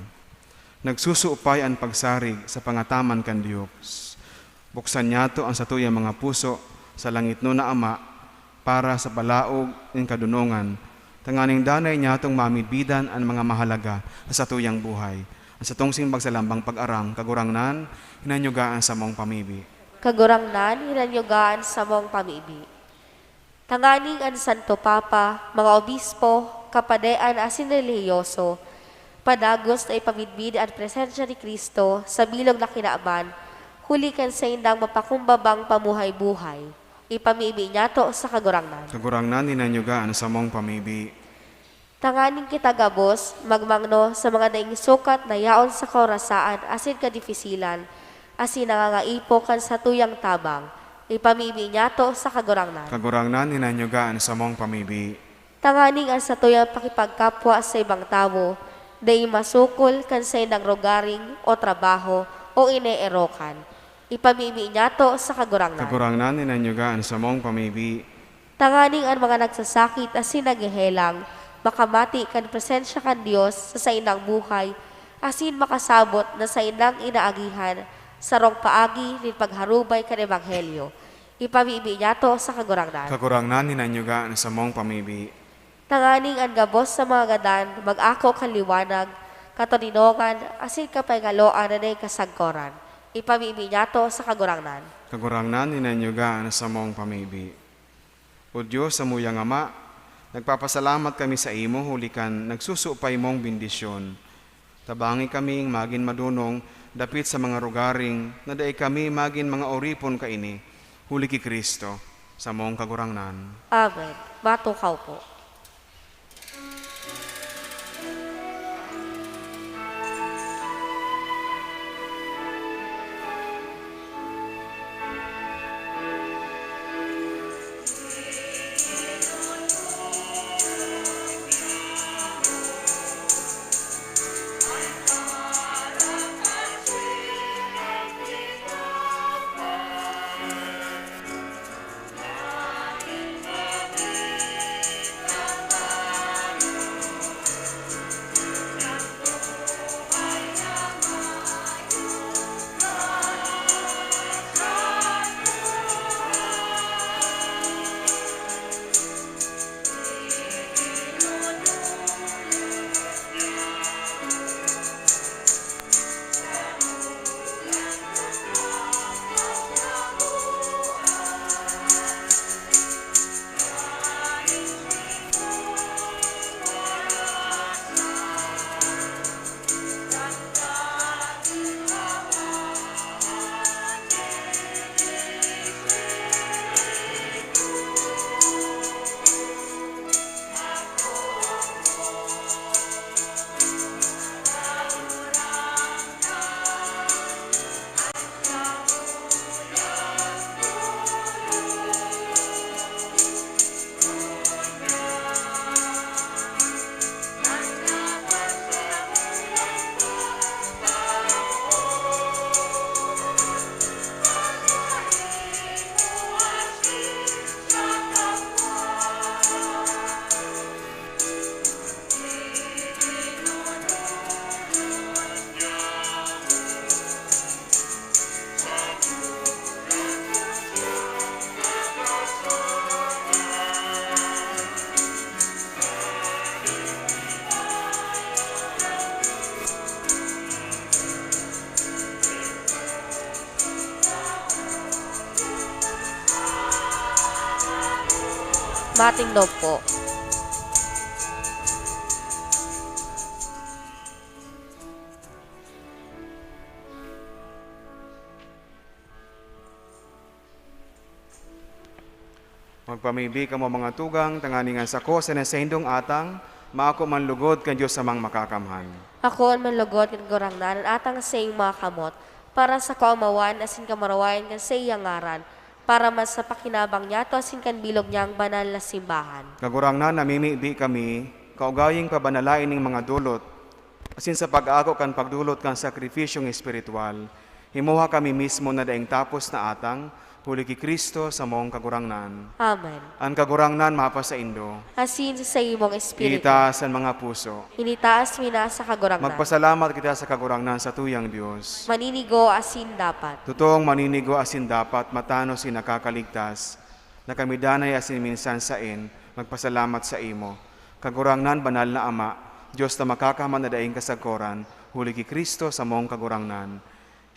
Nagsusupay an pagsarig sa pangataman kan Dios. Buksan niyato an satuyang mga puso sa langitnon na Ama para sa balaog nin kadonongan, tanganing danay niyatong mamidbidan an mga mahalaga sa satuyang buhay. An satong simbag sa lambang pag-aram, Kagurangnan, hinanyuga an samong pamibi. Kagurangnan, hinanyuga an samong pamibi. Tanganing an Santo Papa, mga obispo, kapadean asin relihiyoso, padagos na ipamidbid an presensya ni Cristo sa bilog na kinaban, huli kan saindang mapakumbabang pamuhay-buhay. Ipamibi niyato sa Kagurangnan. Kagurangnan, hinanyuga an samong pamibi. Tanganing kita gabos magmangno sa mga daing sukat na yaon sa kaorasaan asin kadifisilan, asin nangangaipo kan satuyang tabang, ipamibi niyato sa Kagurangnan. Kagurangnan, hinanyuga an samong pamibi. Tanganing an satuyang pakipagkapwa sa ibang tawo dai masukol kan saindang rogaring o trabaho o ineerokan, Ipamibi niyato sa Kagurangnan. Kagurangnan, hinanyuga an samong pamibi. Tanganing an mga nagsasakit asin naghehelang makamati kan presensya kan Dios sa saindang buhay asin makasabot na saindang inaagihan sarong paagi nin pagharubay kan Ebanghelyo. Ipamibi niyato sa Kagurangnan. Kagurangnan, hinanyuga an samong pamibi. Tanganing an gabos na mga gadan mag-ako kan liwanag, katoninongan, asin kapahingaloan na dai kasagkoran. Ipamibi niyato sa Kagurangnan. Kagurangnan, hinanyuga an samong pamibi. O Dios, samuyang Ama, nagpapasalamat kami saimo huli kan nagsusupay mong bendisyon. Tabangi kaming magin madonong dapit sa mga rogaring na dai kami magin mga oripon kaini, huli ki Cristo, samong Kagurangnan. Amen. Matukaw po. Matindog po. Magpamibi kamo, mga tugang, tanganing an sako asin an saindong atang maako man lugod kan Dios Amang Makakamhan. Akoon man lugod kan Kagurangnan an atang sa saiyang mga kamot, para sa kaomawan asin kamurawayan kan saiyang ngaran, para man sa pakinabang niyato asin kan bilog niyang banal na simbahan. Kagurangnan, namimibi kami, kaugayong pabanalae ning mga dolot, asin sa pag-aako kan pagdolot kan sakripisyong espiritual, himoha kami mismo na daing tapos na atang, huli ki Cristo, samong Kagurangnan. Amen. An Kagurangnan mapasaindo. Asin sa saimong espiritu. Itaas an mga puso. Initaas mi na sa Kagurangnan. Magpasalamat kita sa Kagurangnan, satuyang Dios. Maninigo asin dapat. Totoong maninigo asin dapat, matanos asin nakakaligtas, na kami danay asin minsan saen magpasalamat saimo, Kagurangnan, Banal na Ama, Dios na makakaman na daing kasagkoran, huli ki Cristo, samong Kagurangnan.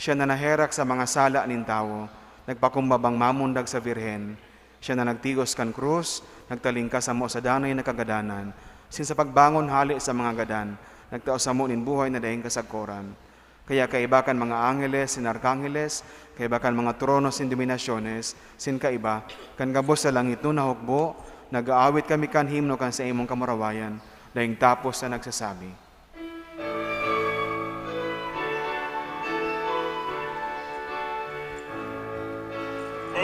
Siya na naherak sa mga sala nin tawo, nagpakumbabang mamundag sa Birhen. Siya na nagtigos kan krus, nagtalingkas samo sa danay na kagadanan, asin sa pagbangon hale sa mga gadan, nagtao samo nin buhay na daing kasagkoran. Kaya kaiba kan mga angheles asin arkangeles, kaiba kan mga trono asin dominasyones, asin kaiba kan gabos sa langitnon na hukbo, nag-aawit kami kan himno kan saimong kamurawayan, daing tapos na nagsasabi,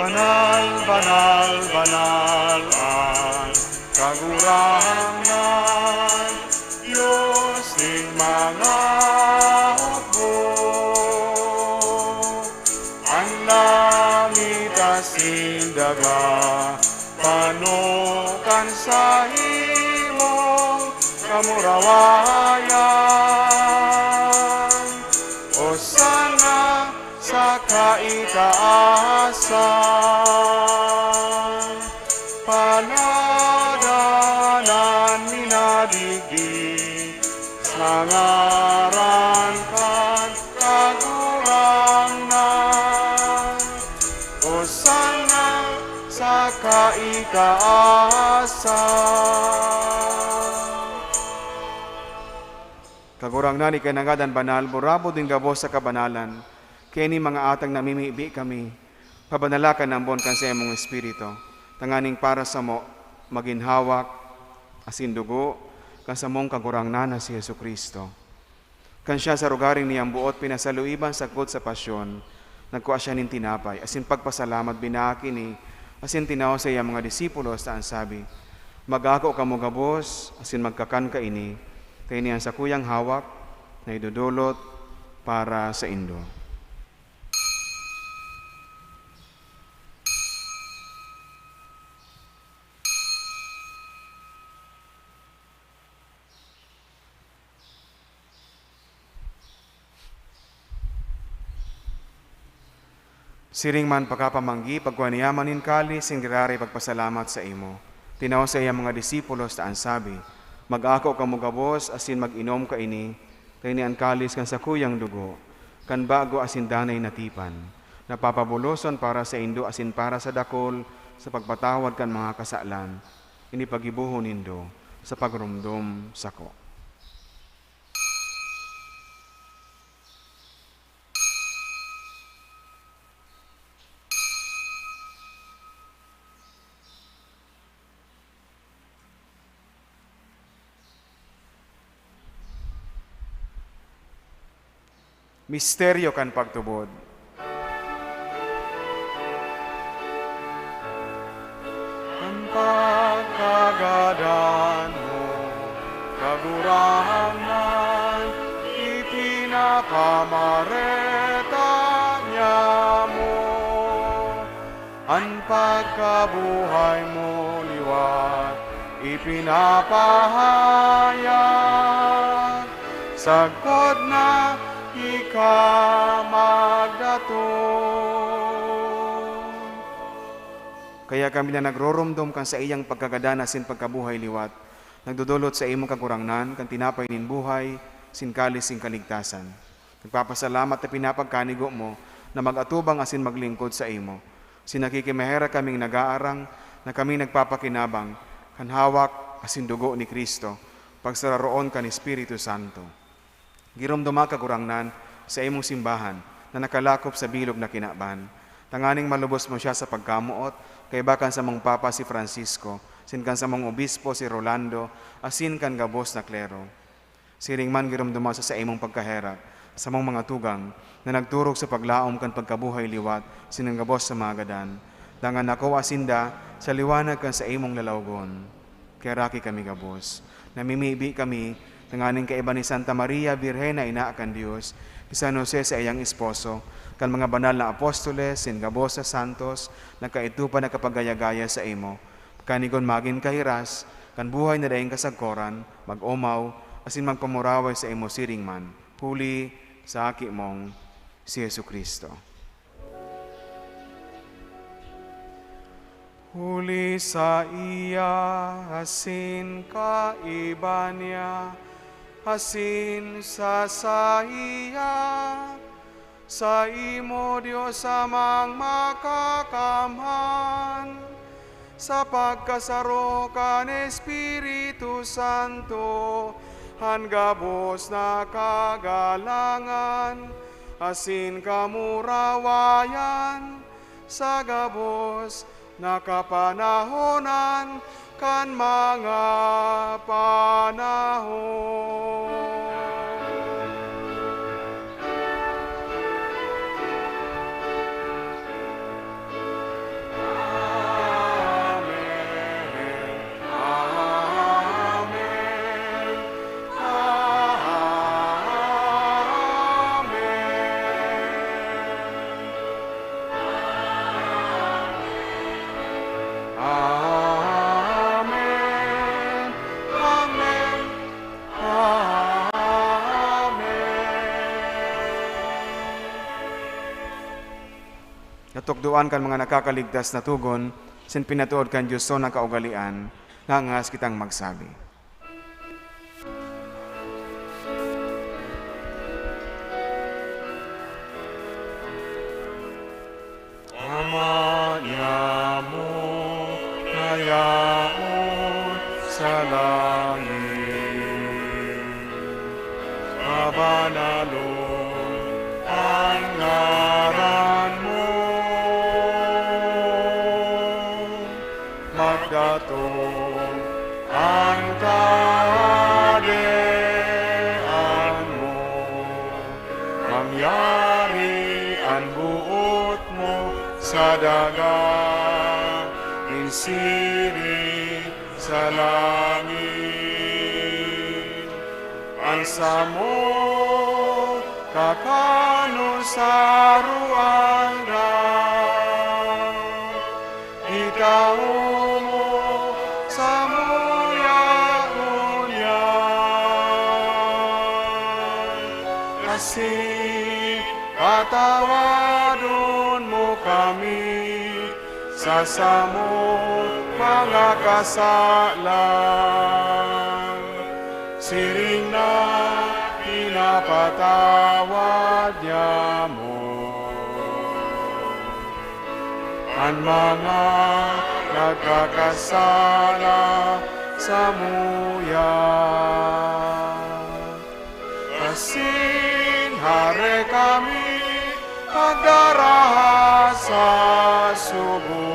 "Banal, banal, banal an Kagurangnan, Dios nin mga hukbo. An daga, pano kan sa imong kamurawayan. Osana sa kaitaasan. Panadanan mi na digdi sa ngaran kan Kagurangnan. Osana sa kaitaasan. Kagurangnan, ika na ngadan banal, burabod nin gabos sa kabanalan. Kaya ini mga atang namimibi kami, pabanala kan ambon kan saimong Espiritu, tanganing para samo magin hawak asin dugo kan samong Kagurangnan na si Jesu-Cristo. Kan siya sa rogaring niyang buot pinasaluiban sagkod sa pasyon, nagkua siya nin tinapay, asin pagpasalamat, binaak ini, asin tinao sa iyang mga disipulos, ta an sabi, "Mag-ako kamo gabos, asin magkakan kaini, ta ini an sakuyang hawak na idodolot para saindo." Siring man pakapamanggi, pagkua niya man nin kalis, nin giraray pagpasalamat sa imo. Tinao sa iyang mga disipulos, ta an sabi, "Mag-ako kamo gabos, asin mag-inom kaini, ta ini an kalis kan sakuyang dugo, kan bago asin danay na tipan, na papabuloson para saindo asin para sa dakul sa pagpatawad kan mga kasalan. Ini paggibohon nindo sa pagromdom sako." Misteryo kan pagtubod. An pagkagadan mo, Kagurangnan, ipinapamareta niamo. An pagkabuhay mo liwat ipinapahayag, sagkod na ika magdatong. Kaya kami na nagroromdom kan saiyang pagkagadan asin pagkabuhay liwat, nagdodolot sa imo, Kagurangnan, kan tinapay nin buhay, asin kalis nin kaligtasan. Nagpapasalamat ta pinapagkanigo mo na mag-atubang asin maglingkod saimo. Asin nakikimaherak kaming nag-aarang na kami nagpapakinabang kan hawak asin dugo ni Cristo, pagsararoon kan Espiritu Santo. Giromdoma, Kagurangnan, sa imong simbahan na nakalakop sa bilog na kinaban, tanganing malubos mo siya sa pagkamoot, kaiba kan samong Papa si Francisco, asin kan samong Obispo si Rolando, asin kan gabos na klero. Siring man giromdoma sa saimong pagkaherak samong mga tugang na nagturog sa paglaom kan pagkabuhay liwat asin kan gabos na mga gadan, dangan nakuwa sinda sa liwanag kan saimong lalawgon. Kaheraki kami gabos. Namimibi kami tanganing kaiba ni Santa Maria Birhen na Ina kan Dios, ni San Jose saiyang esposo, kan mga banal na apostoles, asin gabos na santos na kaidto pa nakapagaya-gaya saimo, kanigon magin kahiras kan buhay na daing kasagkoran, mag-omaw, asin magpamuraway saimo siring man, huli sa Aki mong si Jesu-Cristo. Huli saiya, asin kaiba niya, asin sa saiya, saimo, Dios Amang Makakamhan, sa pagkasaro kan Espiritu Santo, an gabos na kagalangan asin kamurawayan sa gabos na kapanahonan kan mga panahon. Amen. Amen. Amen. tukdoan kan mga nakakaligtas na togon, sin pinatuod kan Dios na kaugalean, ngangas kitang magsabi. Ama niamo na yaon sa langit, mabanalon an ngaran mo. Magdatong an Kahadean mo, mangyari an boot mo sa daga, nin siring sa langit. An samong kakanon sa aroaldaw, itao mo samuya ngunyan. Asin patawadon mo kami sa samong mga kasalan, siring na pinapatawad niamo an mga nagkakasala samuya. Asin hare kami pagdaraha sa sugo,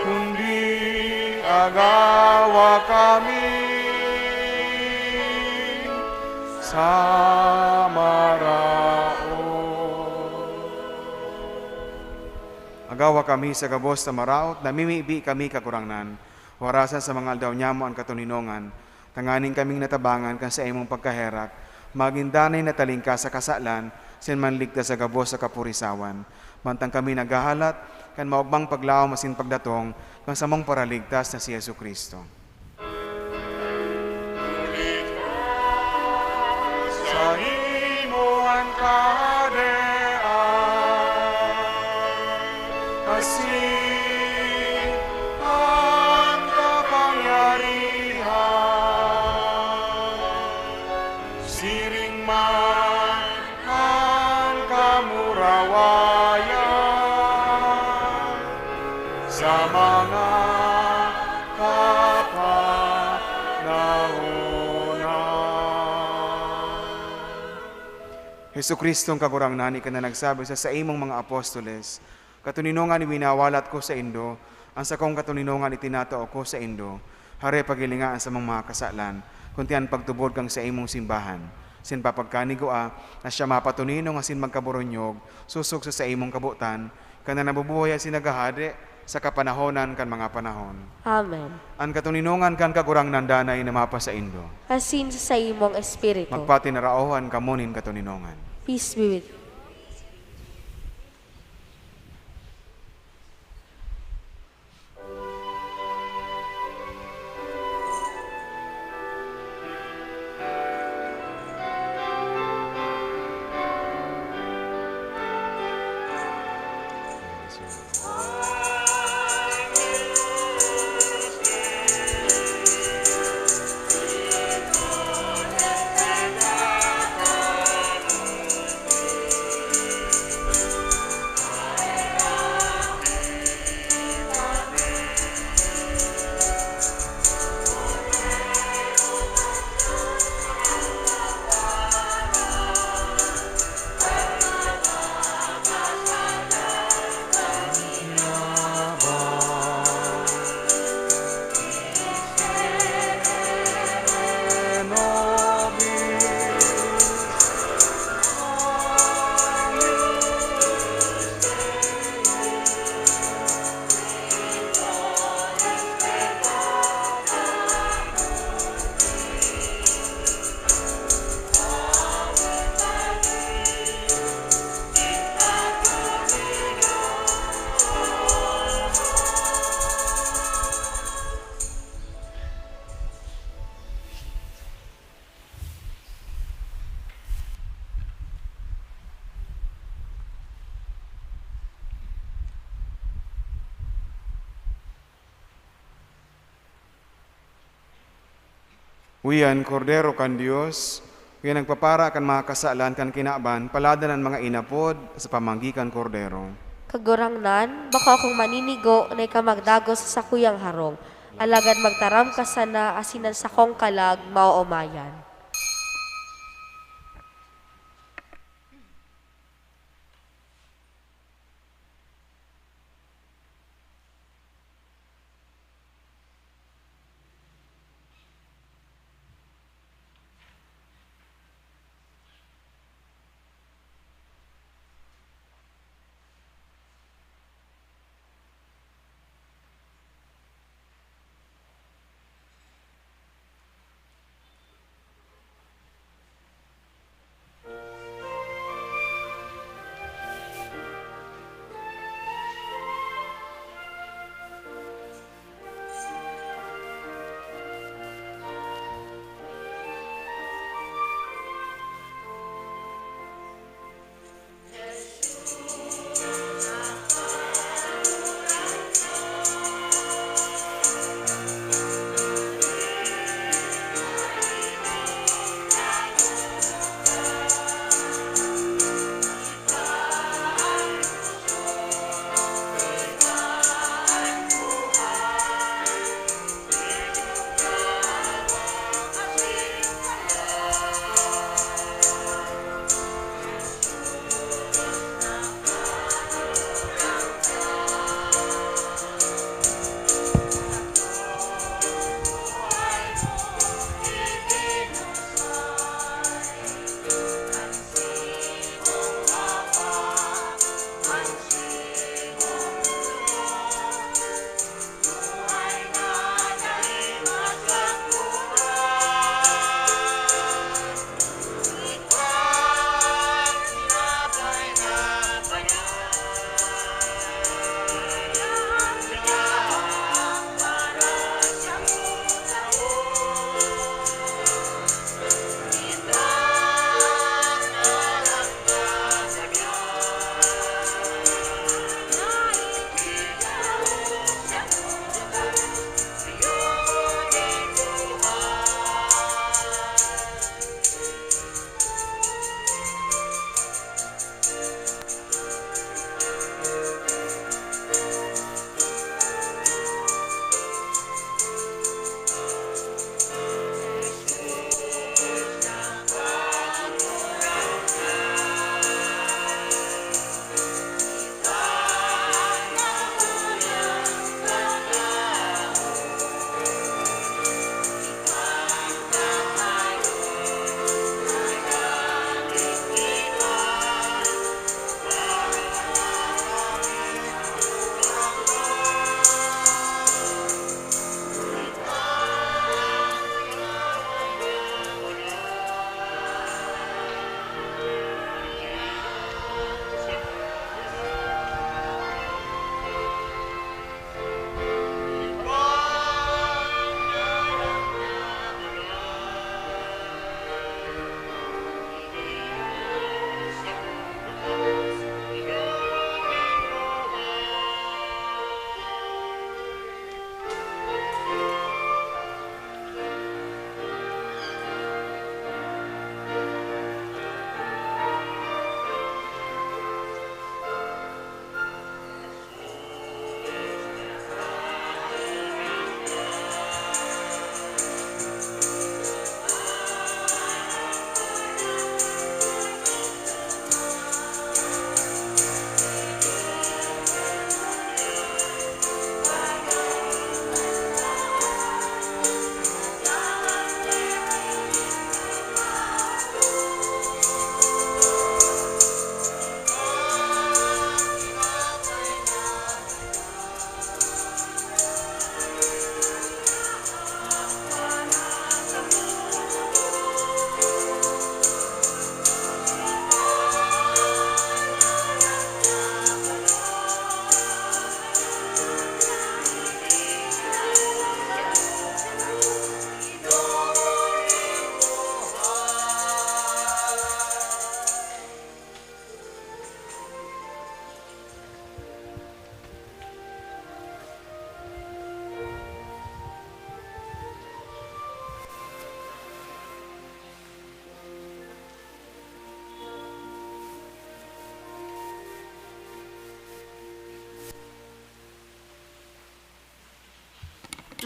kundi agawa kami sa maraot. Agawa kami sa gabos na maraot, namimibi kami, Kagurangnan, warasan sa mga aldaw nyamo an katoninongan, tanganing kaming natabangan kan saimong pagkaherak, magin danay na talingkas sa kasalan, asin manligtas sa gabos sa kapurisawan. Mantang kami naghahalat kan maogmang paglaom asin pagdatong kan samong Paraligtas na si Jesu-Cristo. Saimo an kahadean, asin an kapangyarihan, siring man an kamurawayan sa mga kapanahonan. Jesu-Cristong Kagurangnan, ika na nagsabi sa saimong mga apostoles, "Katoninongan winawalat ko saindo, an sakong katoninongan itinatao ko saindo, hare paghilinga an samong mga kasalan, kundi an pagtubod kan saimong simbahan." Sin papagkanigua na siya mapatoninong asin magkaboronyog, sosog sa saimong kabotan, ka na nabubuhay asin naghahade sa kapanahonan kan mga panahon. Amen. An katoninongan kan Kagurangnan danay na mapasaindo. Asin sa saimong espiritu. Magpatinaraohan kamo nin katoninongan. Peace be with you. Uyan, Kordero kan Dios, uyan nagpapara kan mga kasalan kan kinaban, paladan an mga inapod sa pamanggi kan Kordero. Kagurangnan, bako akong maninigo na ika magdagos sa sakuyang harong, alagad magtaram ka sana asin an sakong kalag maoomayan.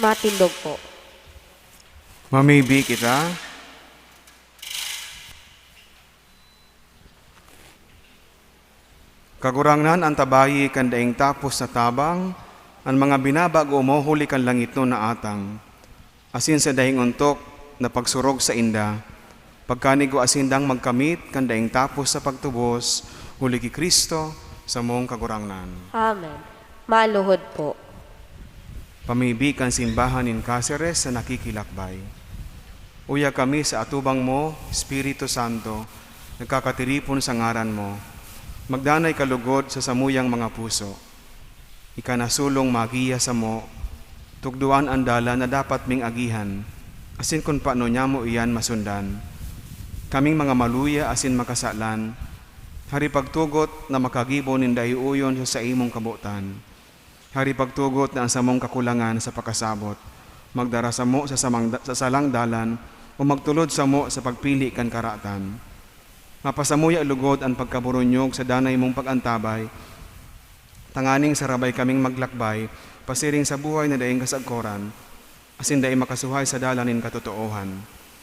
Matindog po. Mamibi kita. Kagurangnan, antabayi kan daing tapos na tabang an mga binabago mo huli kan langitnon na atang, asin sa daing ontok na pagsurog sainda, pagkanigwa sindang magkamit kan daing tapos sa pagtubos, huli ki Cristo, samong Kagurangnan. Amen. Maluhod po. Pamibi kan simbahan nin Caceres na nakikilakbay. Uya kami sa atubang mo, Espiritu Santo, nagkakatiripon sa ngaran mo. Magdanay ka lugod sa samuyang mga puso. Ika na solong magiya samo, tugdoan an dalan na dapat ming agihan, asin kun paano nyamo iyan masundan. Kaming mga maluya asin makasalan, hari pagtugot na makagibo nin dayoyon sa saimong kabotan. Hari pagtugot na an samong kakulangan sa pakasabot, magdara samo sa samang da-, sa salang dalan, o magtulod samo sa pagpili kan karatan. Mapasamuya lugod an pagkaburonyog sa danay mong pag-antabay, tanganing sarabay kaming maglakbay pasiring sa buhay na daing kasagkoran, asin dai makasuhay sa dalan nin katotoohan.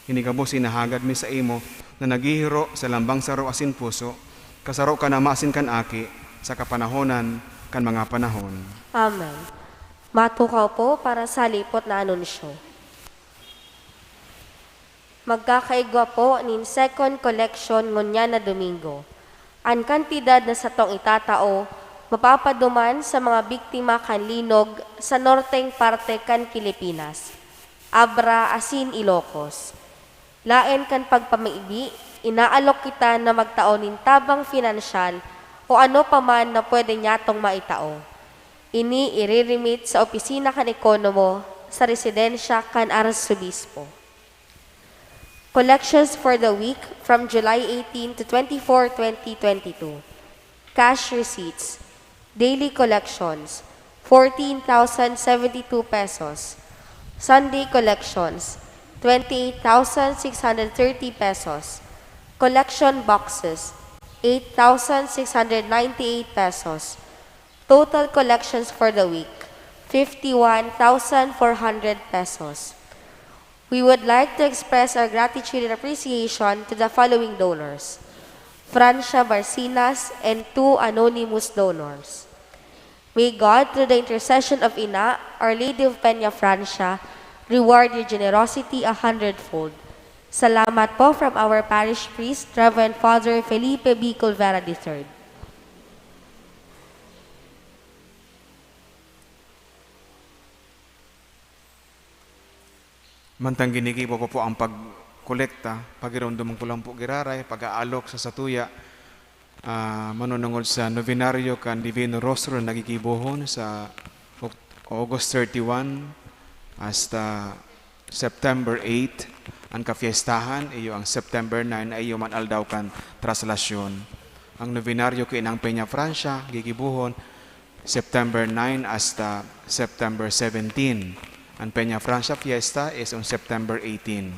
Ini gabos hinahagad mi saimo na naghihiro sa lambang saro asin puso, kasaro kan Ama asin kan Aki, sa kapanahonan kan mga panahon. Amen. Matukaw po para sa halipot na anunsyo. Magkakaigwa po nin second collection ngunyan na Domingo. An kantidad na satong itatao mapapaduman sa mga biktima kan linog sa norteng parte kan Pilipinas, Abra asin Ilocos. Laen kan pagpamibi, inaalok kita na magtao nin tabang pinansyal o ano pa man na pwede nyatong maitao. Ini iriremit sa opisina kan ekonomo sa residensya kan Arsobispo. Collections for the week from July eighteen to twenty-four, twenty twenty-two. Cash receipts. Daily collections, fourteen thousand seventy-two pesos. Sunday collections, twenty-eight thousand six hundred thirty pesos. Collection boxes, eight thousand six hundred ninety-eight pesos. Total collections for the week, fifty-one thousand four hundred pesos. We would like to express our gratitude and appreciation to the following donors: Francia Barcinas and two anonymous donors. May God, through the intercession of Ina, Our Lady of Peña Francia, reward your generosity a hundredfold. Salamat po from our parish priest, Reverend Father Felipe B. Colvera the third. Mantang ginigibo pa po ang pagkolekta, pagiromdom ko lang po giraray, pag-aalok sa satuya, ah, manunungod sa nobenaryo kan Divino Rostro na nagigibohon sa Oc-, August thirty-one hasta September eight. Ang kafiestahan, iyo ang September nine, ay iyo man aldaw kan traslasyon. Ang nobenaryo ki Inang Peña Francia, gigibohon September nine hasta September seventeen. Ang Peña Francia Fiesta is on September eighteen.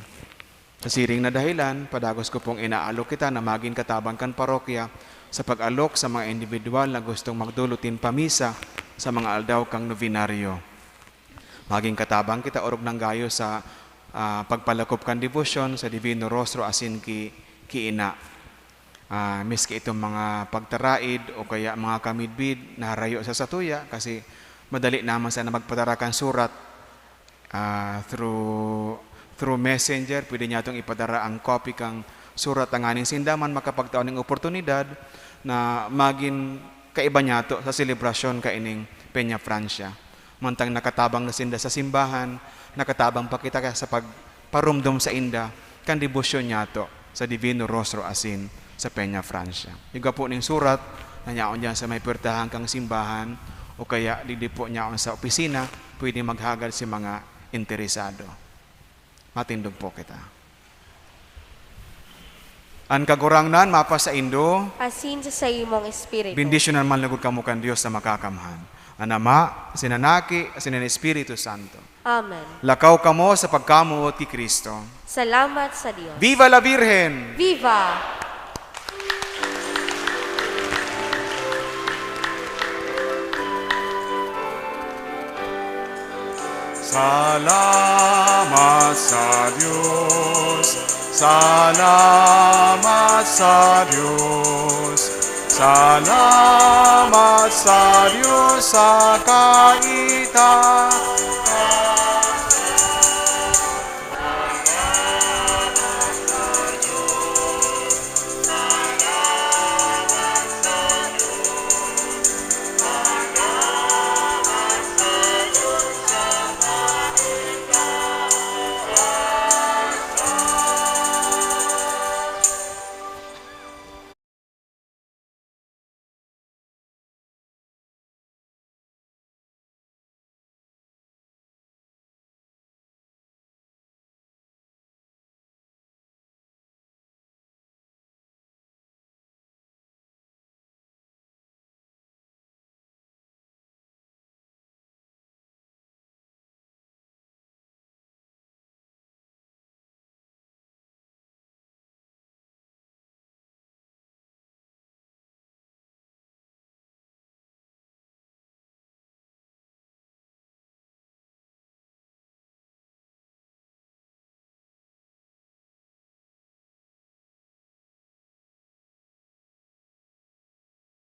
Sa siring na dahilan, padagos ko pong inaalok kita na magin katabang kan parokya sa pag-alok sa mga individual na gustong magdolot nin pamisa sa mga aldaw kan nobenaryo. Magin katabang kita orog nang gayo sa, ah, pagpalakop kan debosyon sa Divino Rostro asin ki, ki Ina. Ah, miski itong mga pagtaraid o kaya mga kamidbid na harayo sa satuya, kasi madali naman sana magpadara kan surat, ah, through, through messenger, pwede niya itong ipadara ang copy kang surat tanganing sinda man makapagtao ning oportunidad na magin kaiba niyato sa selebrasyon kaining Peña Francia. Mantang nakatabang na sinda sa simbahan, nakatabang pa kita sa pagparumdom sainda kan debosyon niyato sa Divino Rostro asin sa Peña Francia. Igwa po ning surat na yaon diyan sa may puwertahan kang simbahan o kaya digdi po yaon sa opisina, pwede maghagad si mga interesado. Matindog po kita. An Kagurangnan mapasaindo. Asin sa saimong espiritu. Bendisyonan man lugod kamo kan Dios na Makakamhan, an Ama, asin an Aki, asin an Espiritu Santo. Amen. Lakaw kamo sa pagkamoot ki Cristo. Salamat sa Dios. Viva la Virgen! Viva! Salamat sa Dios, salamat sa Dios, salamat sa Dios sa kaita.